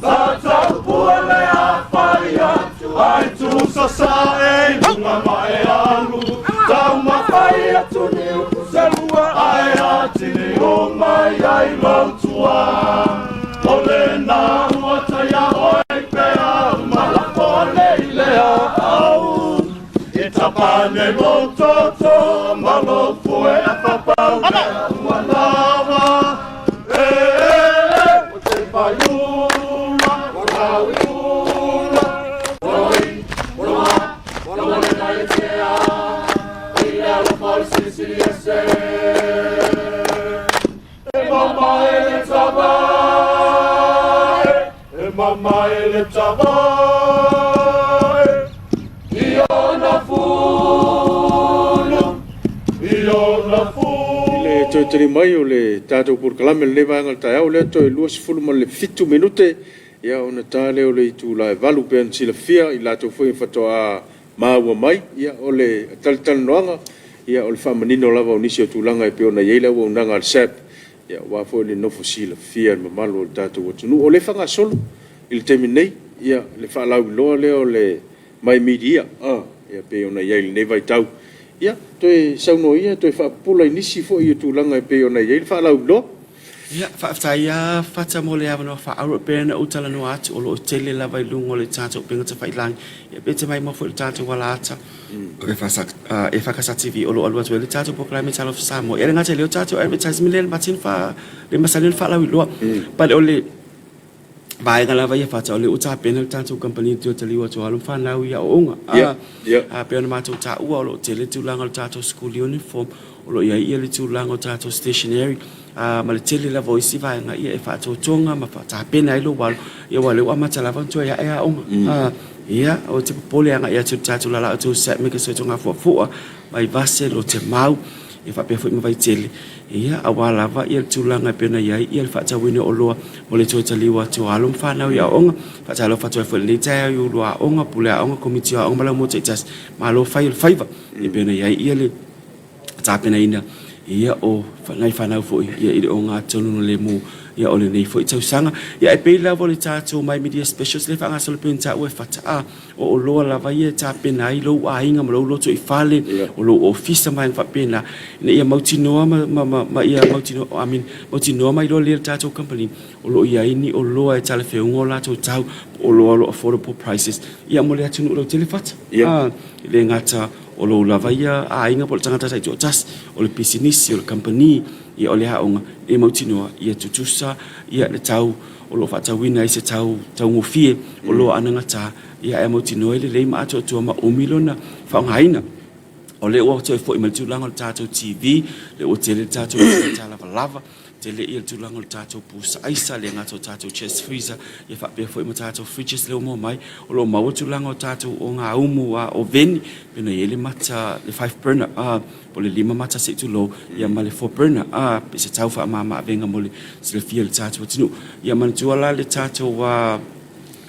sa taupua le afai atu ai tusa sa e i luga ma e alu taumafai atu ni upu selua ae atili uma ai lou tua o lena ua taia oe pea malafo ane i le aau i tapane lou toto ma lou fue afapau ua lava e e o te whaiula o rauiula oi oloa oloa le mai e tea i le alofa o le silisili ese e mama e le tavae e mama e le tavae i ona fulu i ona fulu. I le toe tali mai o le tatou polokalame i lenei vaega o le taeao, o lea toe 27 minute ia ona ta lea o le itula e 8 pei ona silafia i latou foi faatoa maua mai, ia o le talatalanoaga, ia o le faamanino lava o nisi o tulaga e pei ona i ai le auaunaga a le SABB, ia aua foi le nofo silafia e le mamalu o le tatou atunuu. O lea e faagasolo i le taimi nei ia le faalauiloa lea o le My Media e pei ona i ai i lenei vaitau. Ia, toe saunoa ia, toe faapupula i nisi foi o tulaga e pei ona i ai le faalauiloa. Ia, faafetai lava Fata mo le avanoa faaauro. E pei ona ou talanoa atu, o lo o tele lava i luga o le tatou upega tafailagi, ia pe te maimoa foi i le tatou alaata EFKS TV o lo o alu atu ai le tatou polokalame Talofa Samoa. Ia e le gata i lea o tatou advertisement lea le masani ona faalauiloa. But o le vaega lava ia Fata, o lea ua tapena le tatou kamupani e toe taliu atu alo ma fanau i aoaoga. A pei ona matou taua, o lo o tele tulaga o le tatou school uniform, o lo o i ai le tulaga o tatou stationery, ma le tele lava o isi vaega ia e faatotoga ma faatapena ai lou alo, ia aua o lea ua amata lava ona toe ae aoga. Ia, ou te popole agai atu i le tatou lalaau tou set me ke soitogafuafua, Vaivase, Lotemau, ia faapea foi ma Vaitele, ia aua lava ia le tulaga e pei ona i ai ia le faatauina o oloa mo le toe taliu atu o alo ma fanau i aoaoga. Faatalofa atu ai foi i lenei taeao i ulu aoga, pule aoga, komiti o aoga ma laumua taitasi, malo fai o le faiva e pei ona i ai ia le tapenaina ia o nai fanau foi ia i le ogatotonu lemu ia o lenei foi tausaga. Ia e pei lava o le tatou My Media Specials lea e faagasolo pei ona taua e Fata a o oloa lava ia e tapena ai lou aiga ma lou loto i fale, o lou ofisa ma vaega faapena, ina ia mautinoa ma ia mautinoa, I mean, mautinoa ma iloa lelei e le tatou kamupani o lo o i ai ni oloa e talafeauga o latou tau, po o oloa o lo o affordable prices, ia mo le atunuu lautele Fata. E le gata o lou lava ia aiga po o le tagata taitoatasi, o le pisinisi, o le kamupani, ia o le aoga, e mautinoa ia tutusa ia le tau o lo o faatauina ai se tau taugofie o loa anagata, ia ae mautinoa e lelei ma atoatoa ma umi lona faaaogaina. O lea ua toe foi mai le tulaga o le tatou TV, lea ua tele le tatou mea lavalava, tele ia le tulaga o le tatou pusa aisa, le gata o tatou chest freezer, ia faapea foi ma tatou fridges lea ua maua mai. O lo o maua tulaga o tatou ogaumu oveni, pei ona i ai le mata, le five burner, po o le lima mata se i tulou, ia ma le four burner, pe se tau faamama avega mo le silafia e le tatou atunuu. Ia manatua la le tatou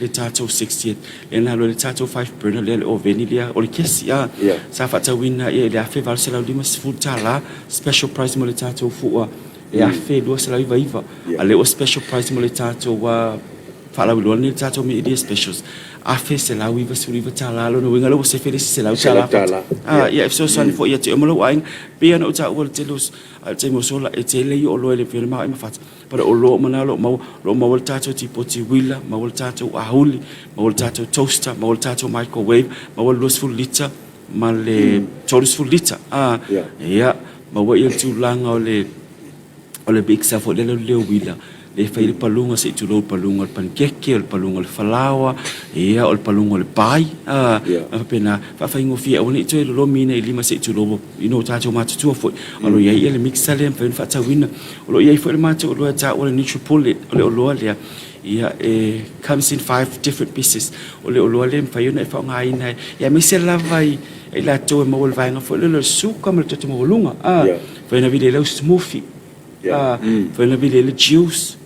le tatou 60th, lea na alu ai le tatou five burner lea, le oveni lea o le kesi, sa faatauina ia i le $1,850, special price mo le tatou fua e $1,299, a o lea ua special price mo le tatou faalauiloa lenei le tatou Media Specials, $1,199. Lona uiga lea ua sefe le isi $100. Ia, e fesoasoani foi ia te oe ma lou aiga. E pei ona ou taua i le tele o taimi ua sola, e tele ia oloa e le mafai ona maoae ma fata, but o oloa uma na o lo o maua, o lo o maua le tatou tipoti uila, maua le tatou auli, maua le tatou toaster, maua le tatou microwave, maua le 20 lita ma le 30 lita. Ia, maua ia le tulaga o le O le mixer foi lea le uila lea e fai ai le paluga se i tulou le paluga o le panikeke, o le paluga o le falaoa, ia o le paluga o le pai, a faapena, faafaigofie aua ne i toe lolomiina i lima se i tulou ina ua tatou matutua foi. O lo o i ai le mixer lea e mafai ona faatauina. O lo o i ai foi le matou oloa e taua o le Nutribullet, o le oloa lea ia e comes in five different pieces. O le oloa lea e mafai ona e faaaogaina aemaise lava i latou e maua i le vaega foi lea o le suka ma le toto maualuga. Fai ona vili ai lau smoothie, fai ona vili ai le juice.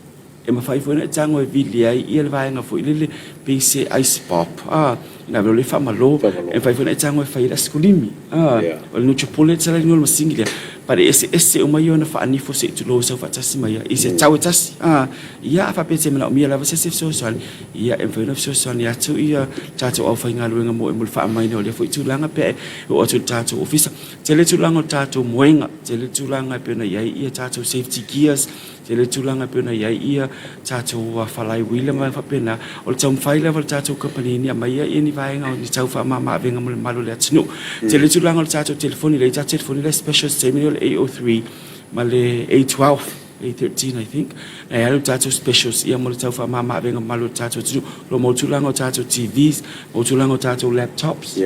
E mafai foi ona e tago e vili ai ia le vaega foi lele pei se ice pop a, ina ave loa lea faamalo. E mafai foi ona e tago e fai ai le asikolimi a, o le Nutribullet sa le igoa o le masini lea, but e eseese uma ia ona faanifo se i tulou e sau faatasi mai ai i se tau e tasi a. Ia a faapea e te manaomia lava se isi fesoasoani, ia e mafai ona fesoasoani atu ia tatou aufaigaluega mo e mo le faamaina o lea foi tulaga pe a e oo atu i le tatou ofisa. Tele tulaga o le tatou moega, tele tulaga e pei ona i ai ia tatou safety gears, Tele tulaga e pei ona i ai ia tatou falai uila ma vaega faapena. O le taumafai lava o le tatou kamupani ina ia aumaia ni vaega o ni tau faamama-avega mo le mamalu o le atunuu. Tele tulaga o le tatou telefoni, lea i tatou telefoni la e special i se taimi lenei o le A03 ma le A12, A13 I think, na i ai le tatou specials ia mo le tau faamama-avega mamalu o le tatou atunuu. O lo o maua tulaga o tatou TVs, maua tulaga o tatou laptops.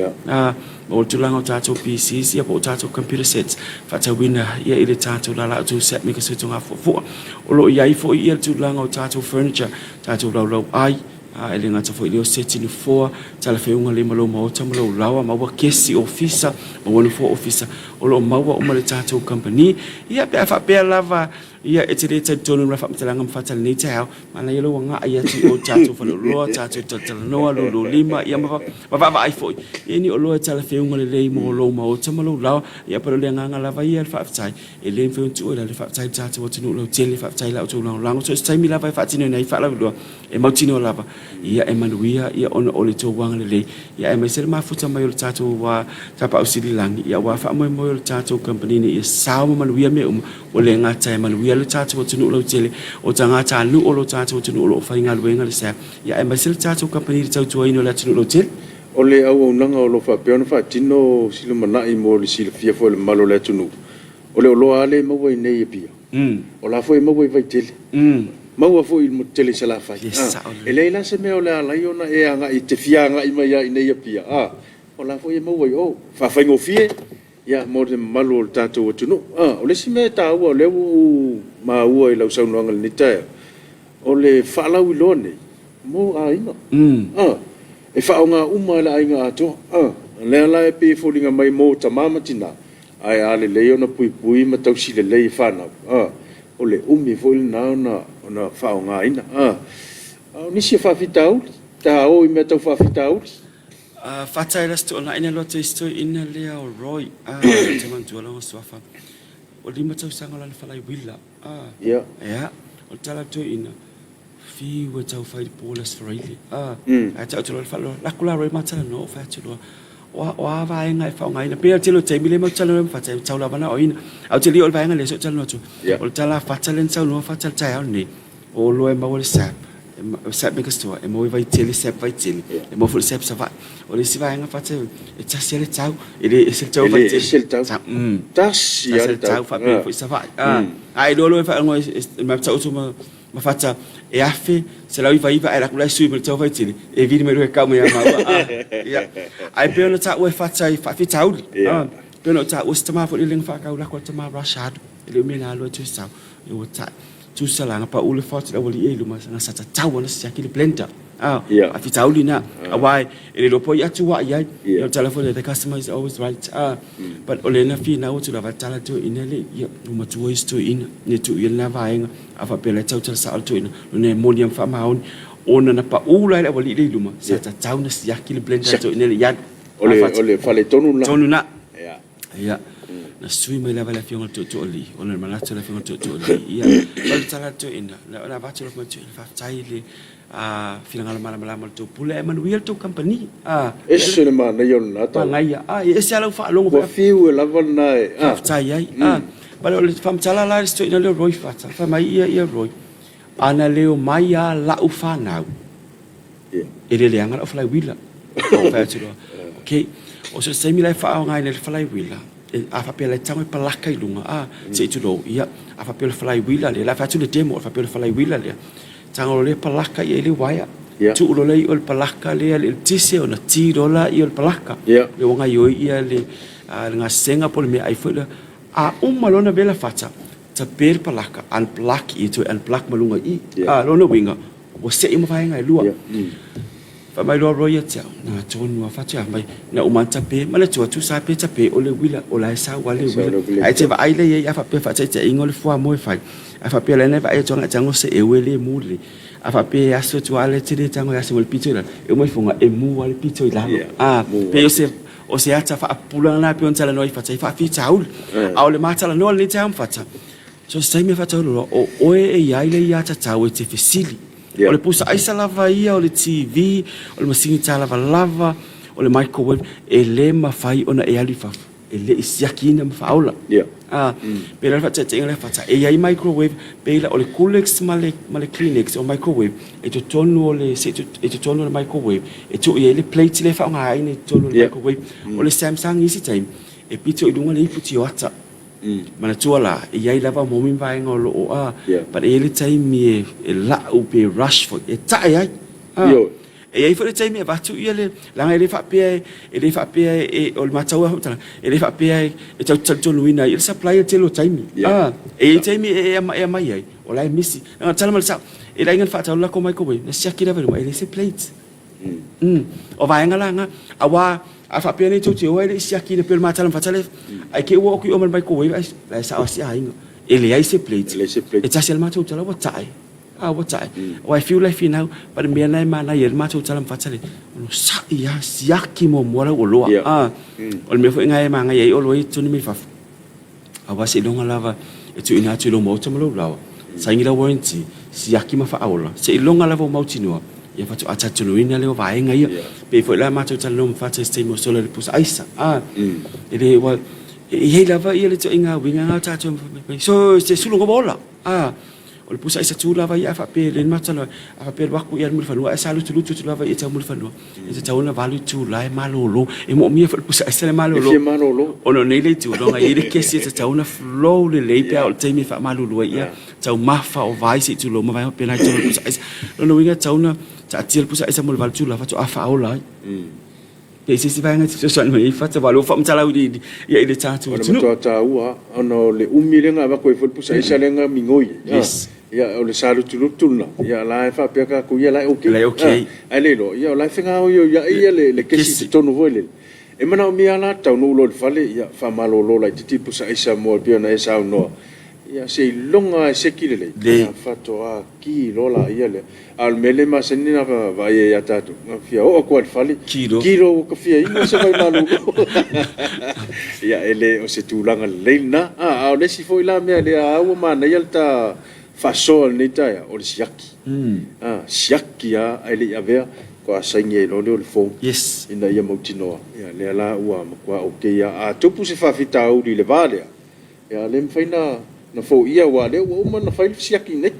O le tulaga o tatou PCs ia po o tatou computer sets faatauina ia i le tatou lala outou set me ka suetogafuafua. O lo o i ai foi ia le tulaga o tatou furniture, tatou laulau ai, a e le gata foi i lea o seti nofoa, talafeuga lelei ma lou maota ma lou laoa, maua kesi ofisa, maua nofoa ofisa, o lo o maua uma e le tatou kamupani. Ia pe a faapea lava Ia, e te le talitonu i le faamatalaga ma fata i lenei taeao, manaia lou agai atu i o tatou faleoloa, tatou talatalanoa, lululima, ia ma, ma vaavaai foi i ni oloa e talafeuga lelei mo lou maota ma lou laoa. Ia, pei o le agaga lava ia o le faafetai, e le mafai ona tuua i lalo, faafetai i le tatou atunuu lautele, faafetai i la outou lagolago. So o se taimi lava e faatinoina ai faalauiloa, e mautinoa lava ia e manuia ia ona o le tou agalelei ia aemaise le mafuta mai o le tatou Tapaau Sili Lagi ia aua faamoemoe o le tatou kamupani ina ia sao ma manuia mea uma ua le gata e manuia le tatou atunuu lautele o tagatanuu o lo tatou atunuu o lo o faigaluega le SABB ia aemaise le tatou kamupani i le tautuaina o le atunuu lautele. O le auaunaga o lo o faapea ona faatino Silumanai mo le silafia foi e le mamalu o le atunuu, o le oloa lava lea e maua i inei i Apia. O la foi e maua i Vaitele, maua foi i le motu tele i Salafai. E leai la se mea o le a ala ai ona e agai, e te fia agai mai lava i inei i Apia, a, o la foi e maua i o. E faafaigofie mo le mamalu o le tatou atunuu. O le isi mea e taua o lea ua ou maua i lau saunoaga i lenei taeao, o le faalauiloa nei mo aiga. E faaaoga uma e le aiga atoa. O lea la e pei e foliga mai mo tama ma tina, Ae a lelei ona puipui ma tausi lelei e fanau, o le umi foi lena ona faaaogaina. A o nisi o faafitauli, ta o i mea tau faafitauli. Fata e la se toonai na loto i se toeaina lea o Roy, ou te manatua lona suafa, ua lima tausaga o lana falaiuila, ea, o le tala a le toeaina, Fiu e tau fai le po le Aso Faraile. Ae tau atu loa le faaloalo, lako la Roy ma talanoa ou fai atu loa, o a, o a vaega e faaaogaina. Pei lava o le tele o taimi lea matou te talanoa ai ma Fata, e tau lava na o ina. Ae ou te le i oo i le vaega lea se i ou talanoa atu. O le tala a Fata lea na saunoa Fata i le taeao lenei, o oloa e maua i le SABB, SABB Megastore, e maua i Vaitele, SABB Vaitele, e maua foi i le SABB Savaii. O le isi vaega Fata, e tasi lava le tau, e le ese le tau o Vaitele. E le ese le tau. Tasi lava le tau faapea foi Savaii. Ae iloa loa e faalogo e matau atu ma ma fata e 1199 ae la sui ma le tau faitele e vili mai loa e kau mai ia maua ia ae pei ona taua e fata i faafitauli pei ona taua se tama foi le lenga faakau lako le tama Rashad e le o mea na alu ai tusa e ua tai tusa la na pau le fatu le aualii i luma na sa tatau ona siaki le blender faafitauli na aua e le iloa po o ai atu ai ai o le tala foi lea the customer is always right but o lea na finau atu lava tala toeaina le ia ua matua isi toeaina ne tuu ia lena vaega a faapea la e tautala sao le toeaina lona e moni ma faamaoni ona na pau la le aualii lea i luma sa tatau na siaki le blender toeaina le i alu o le faletonu lena tonu na ia na sui mai lava le afioga i le tootooalii ona o le manatu o le afioga i le tootooalii ia o le tala a le toeaina na avatu lau toeaina faafetai i le finagalo malamalama o le tou pule ae manuia le tou kamupani. Ese le manaia o lena tala. Manaia. E ese lava lau faalogo. Ua fiu e lava lena e. Faafetai ai. But o le faamatala la i le si toeaina lea o Roy Fata, fai mai ia ia Roy, ana le omai lava lau fanau, e le leaga lau falaiuila. Ou fai atu loa, okay, o so o se taimi la e faaaogaina ai le falaiuila, a faapea la e tago e palaka i luga, a, se i tulou, ia, a faapea o le falaiuila lea, la e fai atu le demo, a faapea o le falaiuila lea, Tago loa lea palaka i ai le uaea. Tuu loa lea i o le palaka lea le eletise ona ti loa lea o le palaka. Lea ua gaioi ia le gasesega po o le meaai foi lea. A uma loa ona vela fata, tape le palaka, unplug ia toe unplug ma luga i i. Lona uiga, ua sei uma vaega e lua. Fai mai loa ia te au, na tonu a fatu a mai, na uma tape, ma le tua tu sa pe tape o le uila, o la e sau a le uila. Ae te vaai le iai a faapea faataitaiga o le fuamoe fai. A faapea la na vaai atu anga tango se ewe le mu le. A faapea e aso atu a le tele tango e aso mo le pito i lalo. E uma ifonga e mu a le pito i lalo. A pei o se o se ata faapupula lena pei ona talanoa i fata i faafitauli. A o le ma talanoa lenei taeao ma fata, So se taimi e faataulu loa, o oe e i ai le iatatau e te fesili. O le pusa aisa lava ia, o le TV, o le masini tālavalava, o le microwave, e le mafai ona e alu i fafo, e le i siakiina ma faaola. A, pei la le faataitaiga lea fata, e i ai microwave, pei la o le Coolix ma le, ma le Kleenex o microwave, e totonu o le, se i totonu o le microwave, e tuu i ai le plate lea e faaaogaina i totonu o le microwave. O le Samsung i isi taimi, e pito i luga le ipu tioata. Manatua la, e i ai lava momi ma vaega o lo o a, but e i ai le taimi e, e la'u pe rush foi, e ta'e ai. A, e i ai foi le taimi e avatu ia le, leaga e le faapea e, e le faapea e, e o le matau lava faamatalaga, e le faapea e, e tatou te talitonuina ai le supply i le tele o taimi. A, e i ai taimi e, e, e aumai ai, o la e misi. Leaga tala mai le sao, e le aiga na faatau le latou microwave, na siaki lava i luga, e leai se plate. O vaega la na, aua a faapea nei tou te o ai le i siaki le pei o le matala ma fatale, ai ke ua oku i o ma le microwave ai la e sao si aiga. E leai se plate. E tasi a le matou tala ua tae. A ua tae. Aua e fiu la e finau, but mea na e manaia ai le matou tala ma fatale, ono sa'i a siaki muamua lau oloa. A o le mea foi na e manaia ai oloa ia i totonu mai fafo. Aua seiloga lava e tuuina atu i lou maota ma lou laoa, saini lau warranty, siaki ma faaola, seiloga lava ua mautinoa, ia faatoa talitonuina lea o vaega ia. Pei foi la matou talanoa ma Fata i se taimi ua sola i le pusa aisa, a, e le, ua, e i ai lava ia le ituaiga uiga na o tatou fai mai, so se sulu ua ola, a. O le pusa aisa tu lava ia a faapea e le matou a faapea alu atu ia Mulifanua ae sa lutulutu atu lava ia tau Mulifanua e tatau ona valu itula e malolo e moomia foi le pusa aisa le malolo. E fia malolo. Ona o nei le itu loga e i ai le kesi e tatau ona flow lelei pe a oo i le taimi e faamalulu ai ia taumafa o vai se i tulou ma vaega faapena i totonu o le pusa aisa. Lona uiga e tatau ona taatia le pusa aisa mo le valu itula faatoa faaola ai. Pe i se isi vaega e te fesoasoani mai ai Fata, aua o lea ua faamatala auiliili ia i le tatou O le atunuu. matua taua lava ona o le umi lea na avatu ai foi le pusa aisa lea na migoi ai. Yes. Ia, o le salutulutu lena, ia la e faapea tatou, ia la e okay. La e okay. Ae le iloa, ia o la e fegaoioiai ia le kesi i totonu foi lele. E manaomia lava la taunuu loa i le fale, ia faamalolo laitiiti le pusa aisa mo e pei ona e saunoa, ia seiloga lava e seki lelei, ia faatoa ki loa laia lea. A o le mea lea e masani ona vaai ai ia tatou, na fia oo atu lava i le fale, ki loa ua ta fia inu se vai malolo. Ia, e le o se tulaga lelei lena. A o le isi foi la mea lea lava ua manaia le ta faasoa i lenei taeao, o le siaki. A, siaki lava ae le i avea, faatoa saini ai loa lea o le form ina ia mautinoa, ia lea la ua matua okay lava. A tupu se faafitauli i le va lea, Ia le mafai na foia aua o lea ua uma ona fai le siaki nei.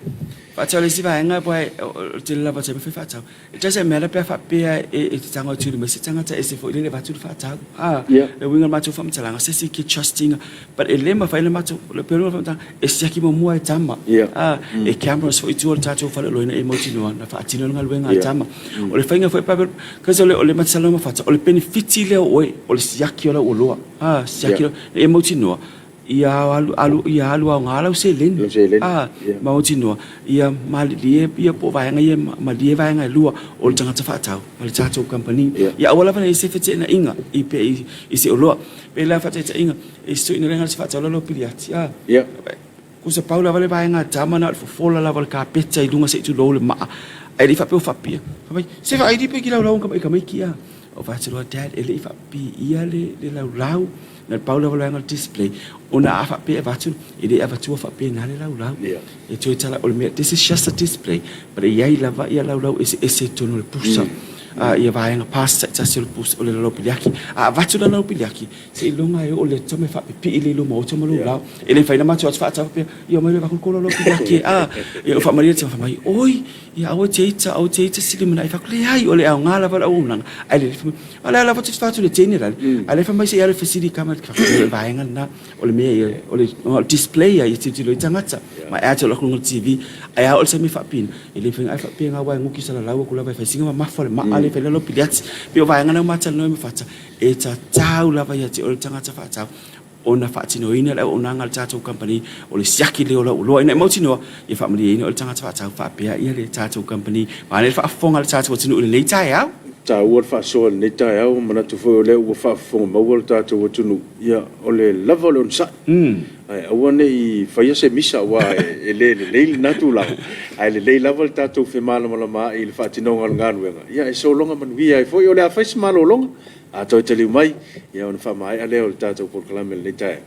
Faatau le isi vaega aua o le tele lava o taimi e fai faatau. It doesn't matter pe a faapea e te tago atu i luma i se tagata ese foi lele e avatu le faatau. A, le uiga o le matou faamatalaga, se isi ke trust ina, but e le mafai ona matou, o le uiga o le faamatalaga, e siaki muamua e tama. A, e cameras foi i tua o le tatou faleoloina e mautinoa na faatino le galuega a tama. O le faiga foi, because o le matala ma fata, o le penefiti lea o oe, o le siaki o lau oloa. A, siaki yeah. E mautinoa, ia alu, alu, ia alu aoga lau seleni. Lau seleni. A, yeah. Mautinoa, ia malilie ia po o vaega ia, malie vaega e lua o le tagata faatau ma le tatou kamupani. Yeah. Ia aua lava ne i se feteenaiga i pe i, i se oloa. Pei la faataitaiga, e se toeaina lea na o se faatau lau piliati. A, yeah. Kusa pau lava le vaega a tama na o le fofola lava o le kapeta i luga se i tulou le maa. Ae le i faapea o faapipia. Fai mai, se vaai pe ki laulau ka maiki a. O fai atu loa, Dad, e le i faapiia le, le laulau. Na le pau lava o le vaega o le display. Ona a faapea e avatu, e le avatua faapena le laulau. Yeah. E toe tala, o le mea, this is just a display. But e i ai lava ia laulau eseese i totonu o le pusa. Ia vaega parts taitasi o le pusa, o le laulau piliaki. A avatu le laulau piliaki, Seiloga e oo le tama e faapipii le luma o tama lou lao. E le mafai ona matou atu faatau faapea, ia omai loa e vaku le kolo piliaki e a. Ia o faamalie le tama fai mai, oi, ia aua te ita, aua te ita sili manai. Fai atu, leai, o le aoga lava o le auaunaga. Ae le fai mai, o le a lava te fatu le general. Ae le fai mai se i alu e fesili i kama, le vaega lena, o le mea ia, o le display ia, ia tilotilo ai tagata. Ma e atu loa i luga o le TV, ae a oo i le taimi e faapipii, e le mafai ona ae faapea aua e guki salalau atu lava e fai sina mamafa o le maa lea e fai ai lau piliati. Pei o vaega na ua ma talanoa ai ma Fata, E tatau lava ia te oe le tagata faatau ona faatinoina le auaunaga a le tatou kamupani o le siaki lea o lau oloa ina ia mautinoa ia faamalieina oe le tagata faatau faapea ia le tatou kamupani vaeane le faafofoga a le tatou atunuu i lenei taeao. Taua le faasoa i lenei taeao, manatu foi o lea ua faafofoga maua le tatou atunuu, ia o le lava o le onosai, ae aua ne i faia se misa aua e le lelei lena tulaga, ae lelei lava le tatou femalamalamaai i le faatinoga o le galuega, ia e sologa manuia ai foi. O le a fai se malologa, a toe taliu mai, ia ona faamaea lea o le tatou polokalame i lenei taeao.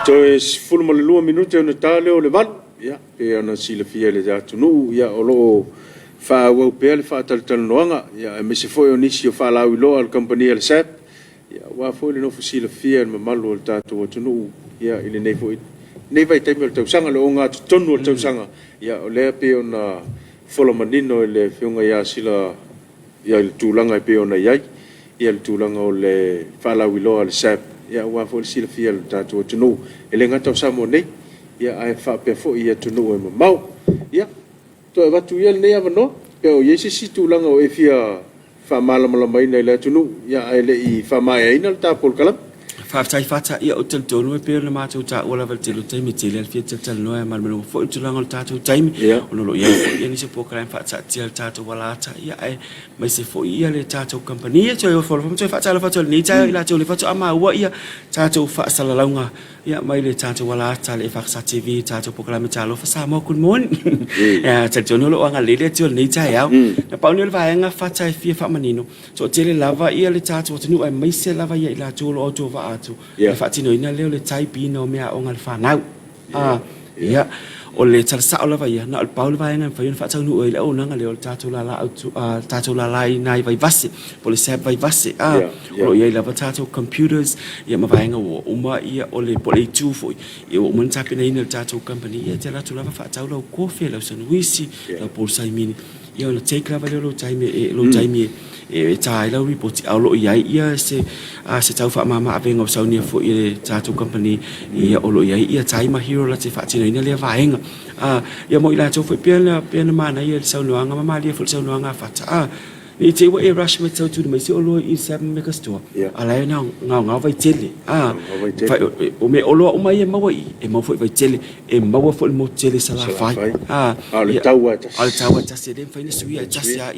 Toe 12 minute ona ta lea o le 8, ia, pei ona silafia e le atunuu, ia, o lo o faaauau pea le faatalatalanoaga, ia, aemaise foi o nisi o faalauiloa a le kamupani a le SABB, ia, aua foi le nofo silafia e le mamalu o le tatou atunuu, ia, i lenei foi lenei vaitaimi o le tausaga, le ogatotonu o le tausaga, ia, o lea e pei ona fola manino e le Afioga ia Sila ia le tulaga e pei ona i ai le tulaga o le faalauiloa a le SABB, ia aua foi le silafia e le tatou atunuu, e le gata o Samoa nei, ia ae faapea foi i atunuu e mamao. Ia, toe avatu ia lenei avanoa, pe o i ai se isi tulaga o e fia faamalamalamaina i le atunuu, ia ae le i faamaeaina le ta polokalame. Faafetai Fata, ia ou te talitonu e pei ona matou taua lava i le tele o taimi e tele lava le fia talatalanoa e malamalama foi le tulaga o le tatou taimi ona o lo o i ai foi ia nisi o polokalame faataatia a le tatou alata ia aemaise foi ia le tatou kamupani. Ia toe ofo alofa ma toe faatalofa atu i lenei taeao i latou o lea faatoa maua ia tatou faasalalauga ia mai le tatou alata le FXR TV tatou polokalame Talofa Samoa Good Morning. Ia talitonu o lo o agalelei le Atua i lenei taeao. Na pau lenei o le vaega Fata e fia faamanino Toatele lava ia le tatou atunuu aemaise lava ia i latou o lo o autovaa atu i le faatinoina lea o le taipiina o meaaoga a le fanau. Ia, o le tala sao lava ia, na o le pau le vaega e mafai ona faataunuu ai le auaunaga lea o le tatou lala autu, le tatou lala i nai Vaivase, po o le SAB Vaivase. O lo o i ai lava tatou computers ia ma vaega ua uma ia o le, po o le itu foi ia ua uma ona tapenaina e le tatou company, ia e te alu atu lava faatau lau kofe, lau sanuisi, lau polosaimini. Ia ona take lava lea o lou taimi e lou taimi e ta ai lau ripoti a o lo o i ai ia se se tau faamama avega o saunia foi e le tatou kamupani ia o lo o i ai ia Tai ma Hero la te faatinoina lea vaega. Ia mo i latou foi pei ona pei ona manaia i le saunoaga ma malie foi i le saunoaga a Fata. Ne i te i ua e rush mai tau tuli mai se oloa i le Samoa Mega Store, a la e gaogao vaitele. O mea oloa uma ia e maua i i, e maua foi i Vaitele, e maua foi i le motu tele i Salafai. A o le tau lava e tasi. A o le tau lava e tasi, e le mafai ona suia, e tasi lava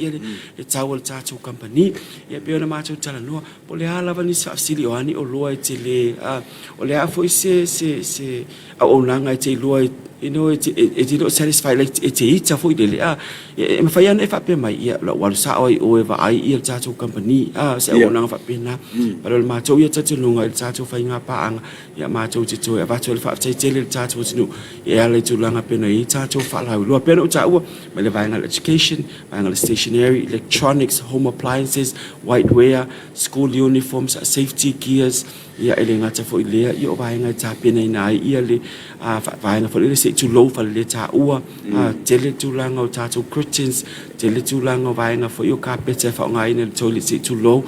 le tau a le tatou kamupani. Ia e pei ona matou talanoa, po o le a lava nisi faafesili o a ni oloa e te le, o le a foi se auaunaga e te iloa you know, e te le o satisfied like e te ita foi lele a e mafai lava ona e faapea mai ia o lau alu sao ai i o e vaai ia le tatou company a se auaunaga faapena. But o le matou ia talitonuga i le tatou faiga paaga ia matou te toe avatu ai le faafetai tele i le tatou atunuu e ala i tulaga pei ona i ai tatou faalauiloa. Pei ona ou taua mai le vaega o le education, vaega o le stationery, electronics, home appliances, whiteware, school uniforms, safety gears, Ia, e le gata foi i lea, ia o vaega e tapenaina ai ia le vaega foi lele se i tulou faleletaua, tele tulaga o tatou curtains, tele tulaga o vaega foi o kapeta e faaaogaina i le toilet se i tulou,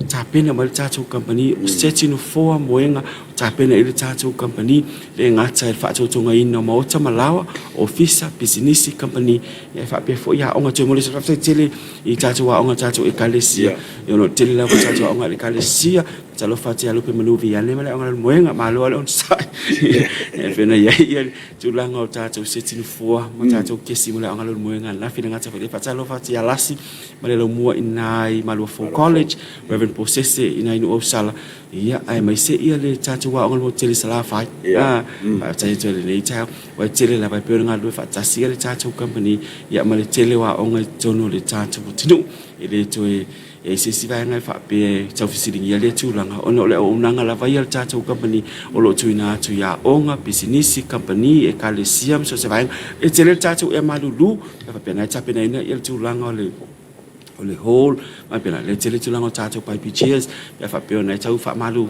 tapena mai le tatou kamupani, o seti nofoa, moega, tapena i le tatou kamupani, le gata i le faatotogaina o maota ma laoa, ofisa, pisinisi, kamupani, ia e faapea foi aoga. Toe momoli atu le faafetai tele i tatou aoga, tatou ekalesia, ia ona o le tele lava o tatou aoga a le ekalesia. Talofa atu ia Lupe Manu Viane ma le Aoga Moega, malo lava le onosai. E pei ona i ai ia le tulaga o tatou seti nofoa ma tatou kesi mo le Aoga Moega ananafi. E le gata foi i lea, faatalofa atu ia Lasi ma le Laumua i ina i Maluafou College, Reverend Posese i ina i Nuuausala, ia aemaise ia le tatou Aoga Motu Tele i Salafai. Faafetai atu ai i lenei taeao, aua e tele lava e pei ona galulue faatasi ia le tatou kamupani ma le tele o aoga i totonu o le tatou atunuu. E le toe E i ai se isi vaega e faapea e tau fesiligia lea tulaga ona o le auaunaga lava ia a le tatou kamupani o lo o tuuina atu i aoga, pisinisi, kamupani, ekalesia ma so o se vaega. E tele le tatou ea malulu e faapena e tapenaina le tulaga o le o le hall ma faapena. O lea e tele tulaga o tatou paipi chairs pe a faapea o lena e tau faamalu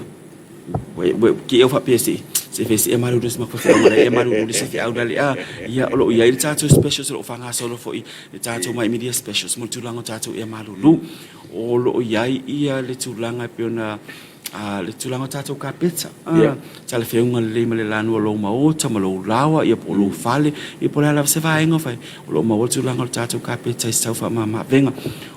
Ki e faapea se se fe se e malulu se mafa ma e malulu se fe au lale a ia o lo o i ai le tatou specials o lo o faagasolo foi le tatou My Media Specials mo le tulaga o tatou ea malulu. O lo o i ai ia le tulaga e pei ona le tulaga o tatou kapeta. Talafeauga lelei ma le lanu o lou maota ma lou laoa ia po o lou fale ia po o le a lava se vaega o fai o lo o maua le tulaga o le tatou kapeta i se tau faamama-avega.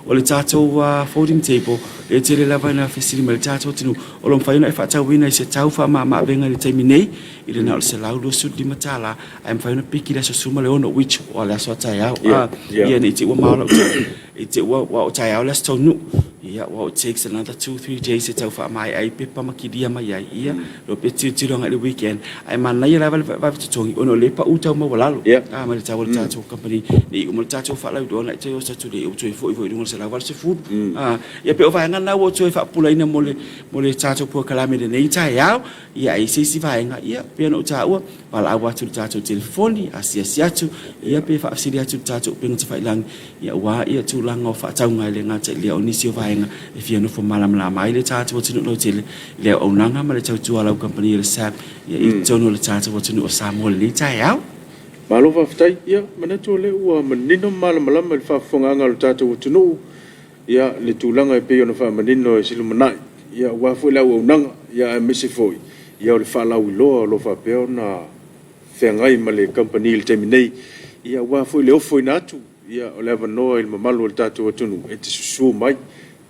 O le tatou folding table, e tele lava ina fesili mai le tatou atunuu, o lo o mafai ona e faatauina i se tau faamama-avega i le taimi nei, i le na o le $125, ae mafai ona piki i le aso 16, which o le aso a taeao. Ia, ne i te i ua mao lau tala, i te i ua o taeao le aso taunuu. Ia, well, it takes another 2, 3 days e tau faamaea ai pepa ma kilia mai ai. Ia, lo pe tilotilo agai i le weekend, ae manaia lava le vave totogi ona o lea e pau tau maualalo mai le tau o le tatou company ne i uma le tatou faalauiloa ona e toe oso atu lea ua toe foi foi i luga o le 180. Ia pei o vaega na ua toe faapupulaina mo le mo le tatou polokalame i lenei taeao. Ia a i ai se isi vaega, ia pei ona ou taua, valaau atu i le tatou telefoni, asiasi atu, ia pe faafesili atu i le tatou upega tafailagi, ia aua ia tulaga o faatauga e le gata i lea o nisi o vaega e fia nofo malamalama ai le tatou atunuu lautele i le auaunaga ma le tautua a lau kamupani o le SAB ia i totonu o le tatou atunuu o Samoa i lenei taeao. Malo faafetai. Ia, manatu o lea ua manino ma malamalama i le faafofogaaga a lo tatou atunuu, ia, le tulaga e pei ona faamanino e se lumanai, ia, aua foi le auaunaga, ia, aemaise foi, ia, o le faalauiloa o lo o faapea ona feagai ma le kamupani i le taimi nei, ia, aua foi le ofoina atu, ia, o le avanoa i le mamalu o le tatou atunuu e te susu mai,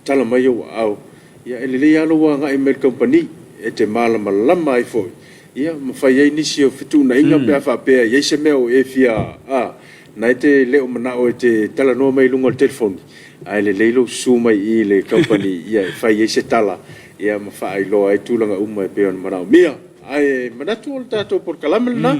tala mai ou aao, ia, e lelei lava lou agai mai i le kamupani e te malamalama ai foi, ia, ma fai ai nisi o fetuunaiga pe a faapea e i ai se mea o e fia, a, na e te le o manao e te talanoa mai i luga o le telefoni, ae lelei lou susu mai i i le kamupani, ia, e fai ai se tala, ia, ma faailoa ai tulaga uma e pei ona manaomia. Ae manatu o le tatou polokalame lena.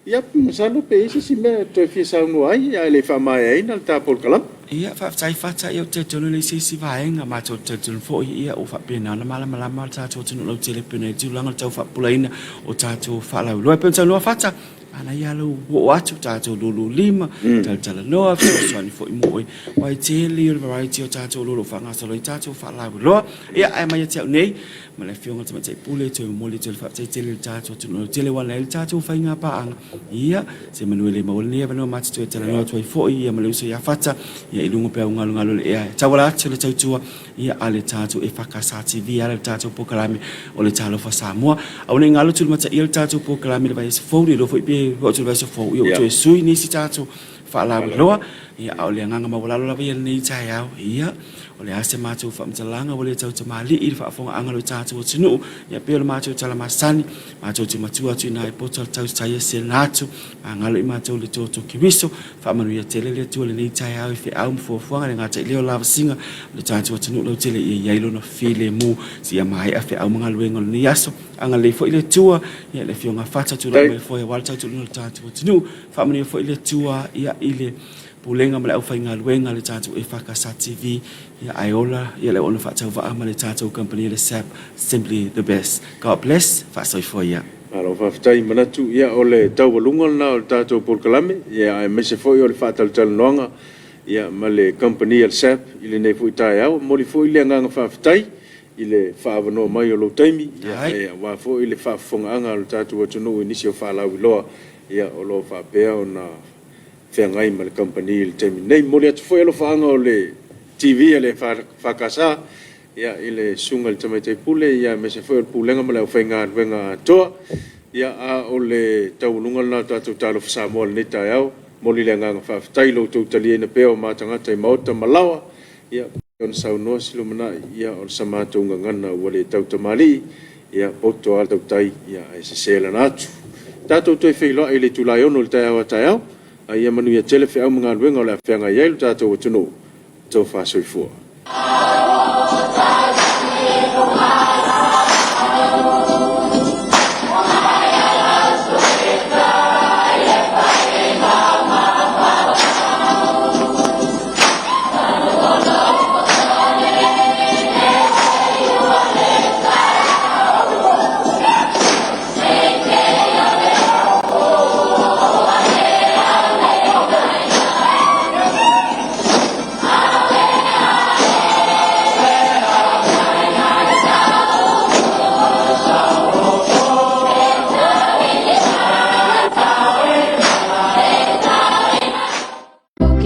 Ia, masalo pe i ai se isi mea e toe fia saunoa ai ae le i faamaeaina le ta polokalame. Ia, faafetai Fata, ia ou te talitonu e leai se isi vaega, matou te talitonu foi, ia ua faapena ona malamalama le tatou atunuu lautele e pei ona i ai le tulaga o le tau faapupulaina o tatou faalauiloa. E pei ona saunoa Fata, manaia lava lou oo atu, tatou lululima, talatalanoa, fesoasoani foi mo oe, aua e tele ia o le variety o tatou oloa o lo o faagasolo ai tatou faalauiloa. Ia, ae mai ia te au nei, ma le Afioga i le Tamaitai Pule, e toe momoli atu ai le faafetai tele i le tatou atunuu lautele ua ala ai le tatou faiga paaga. Ia, se manu e le maua lenei avanoa matou toe talanoa atu ai foi ia ma le uso ia Fata, ia i luga pea o galugalu o le ea e tauala atu le tautua ia a le tatou EFKS TV e ala i le tatou polokalame o le Talofa Samoa. Aua ne i galo tulimataia le tatou polokalame i le vaiaso fou, le iloa foi pe oo atu i le vaiaso fou, ia ua toe sui nisi tatou. faalauiloa. Ia, a o le agaga maualalo lava ia i lenei taeao, ia, o le a se matou faamatalaga ua le tautamalii i le faafofogaaga a lo tatou atunuu, ia pei o le matou tala masani, matou te matua atu i ina i poto a le tausaia sena atu, magalo i matou i le toto Keriso, faamanuia tele le Atua i lenei taeao i feau ma fuafuaga e le gata i lea o lavasiga o le tatou atunuu lautele ia i ai lona filemu seia maea feau ma galuega o lenei aso. Agalelei foi le Atua ia i le Afioga Fata tulai mai foi aua le tautualuga o le tatou atunuu. Faamanuia foi le Atua ia i le Pulega ma le aufaigaluega a le tatou EFKS TV ia ae ola ia le auauna faatauvaa ma le tatou kamupani a le SAP Simply the best. God bless. Faasoifua ia. Malo faafetai manatu ia o le taualuga lena o le tatou polokalame ia aemaise foi o le faatalatalanoaga ia ma le kamupani a le SAP i lenei foi taeao. E momoli foi le agaga faafetai i le faaavanoa mai o lou taimi ia aua foi le faafofogaaga a lo tatou atunuu i nisi o faalauiloa ia o lo o faapea ona feagai ma le kamupani i le taimi nei. Momoli atu foi alofaaga o le TV a le EFKS ia i le Susuga i le Tamaitai Pule ia aemaise foi o le Pulega ma le aufaigaluega atoa. Ia a o le taualuga lena o le tatou Talofa Samoa i lenei taeao. Momoli le agaga faafetai i lo outou taliaina pea o ma tagata i maota ma laoa. Ia pei ona saunoa si lumanai, ia o sa matou gagana ua le tautamalii, ia poto lava le tautai, ia ae sese lana atu. Tatou toe feiloai i le itula e 6 i le taeao a taeao, a ia manuia tele feau ma galuega o le a feagai ai lo tatou atunuu. Tofa soifua.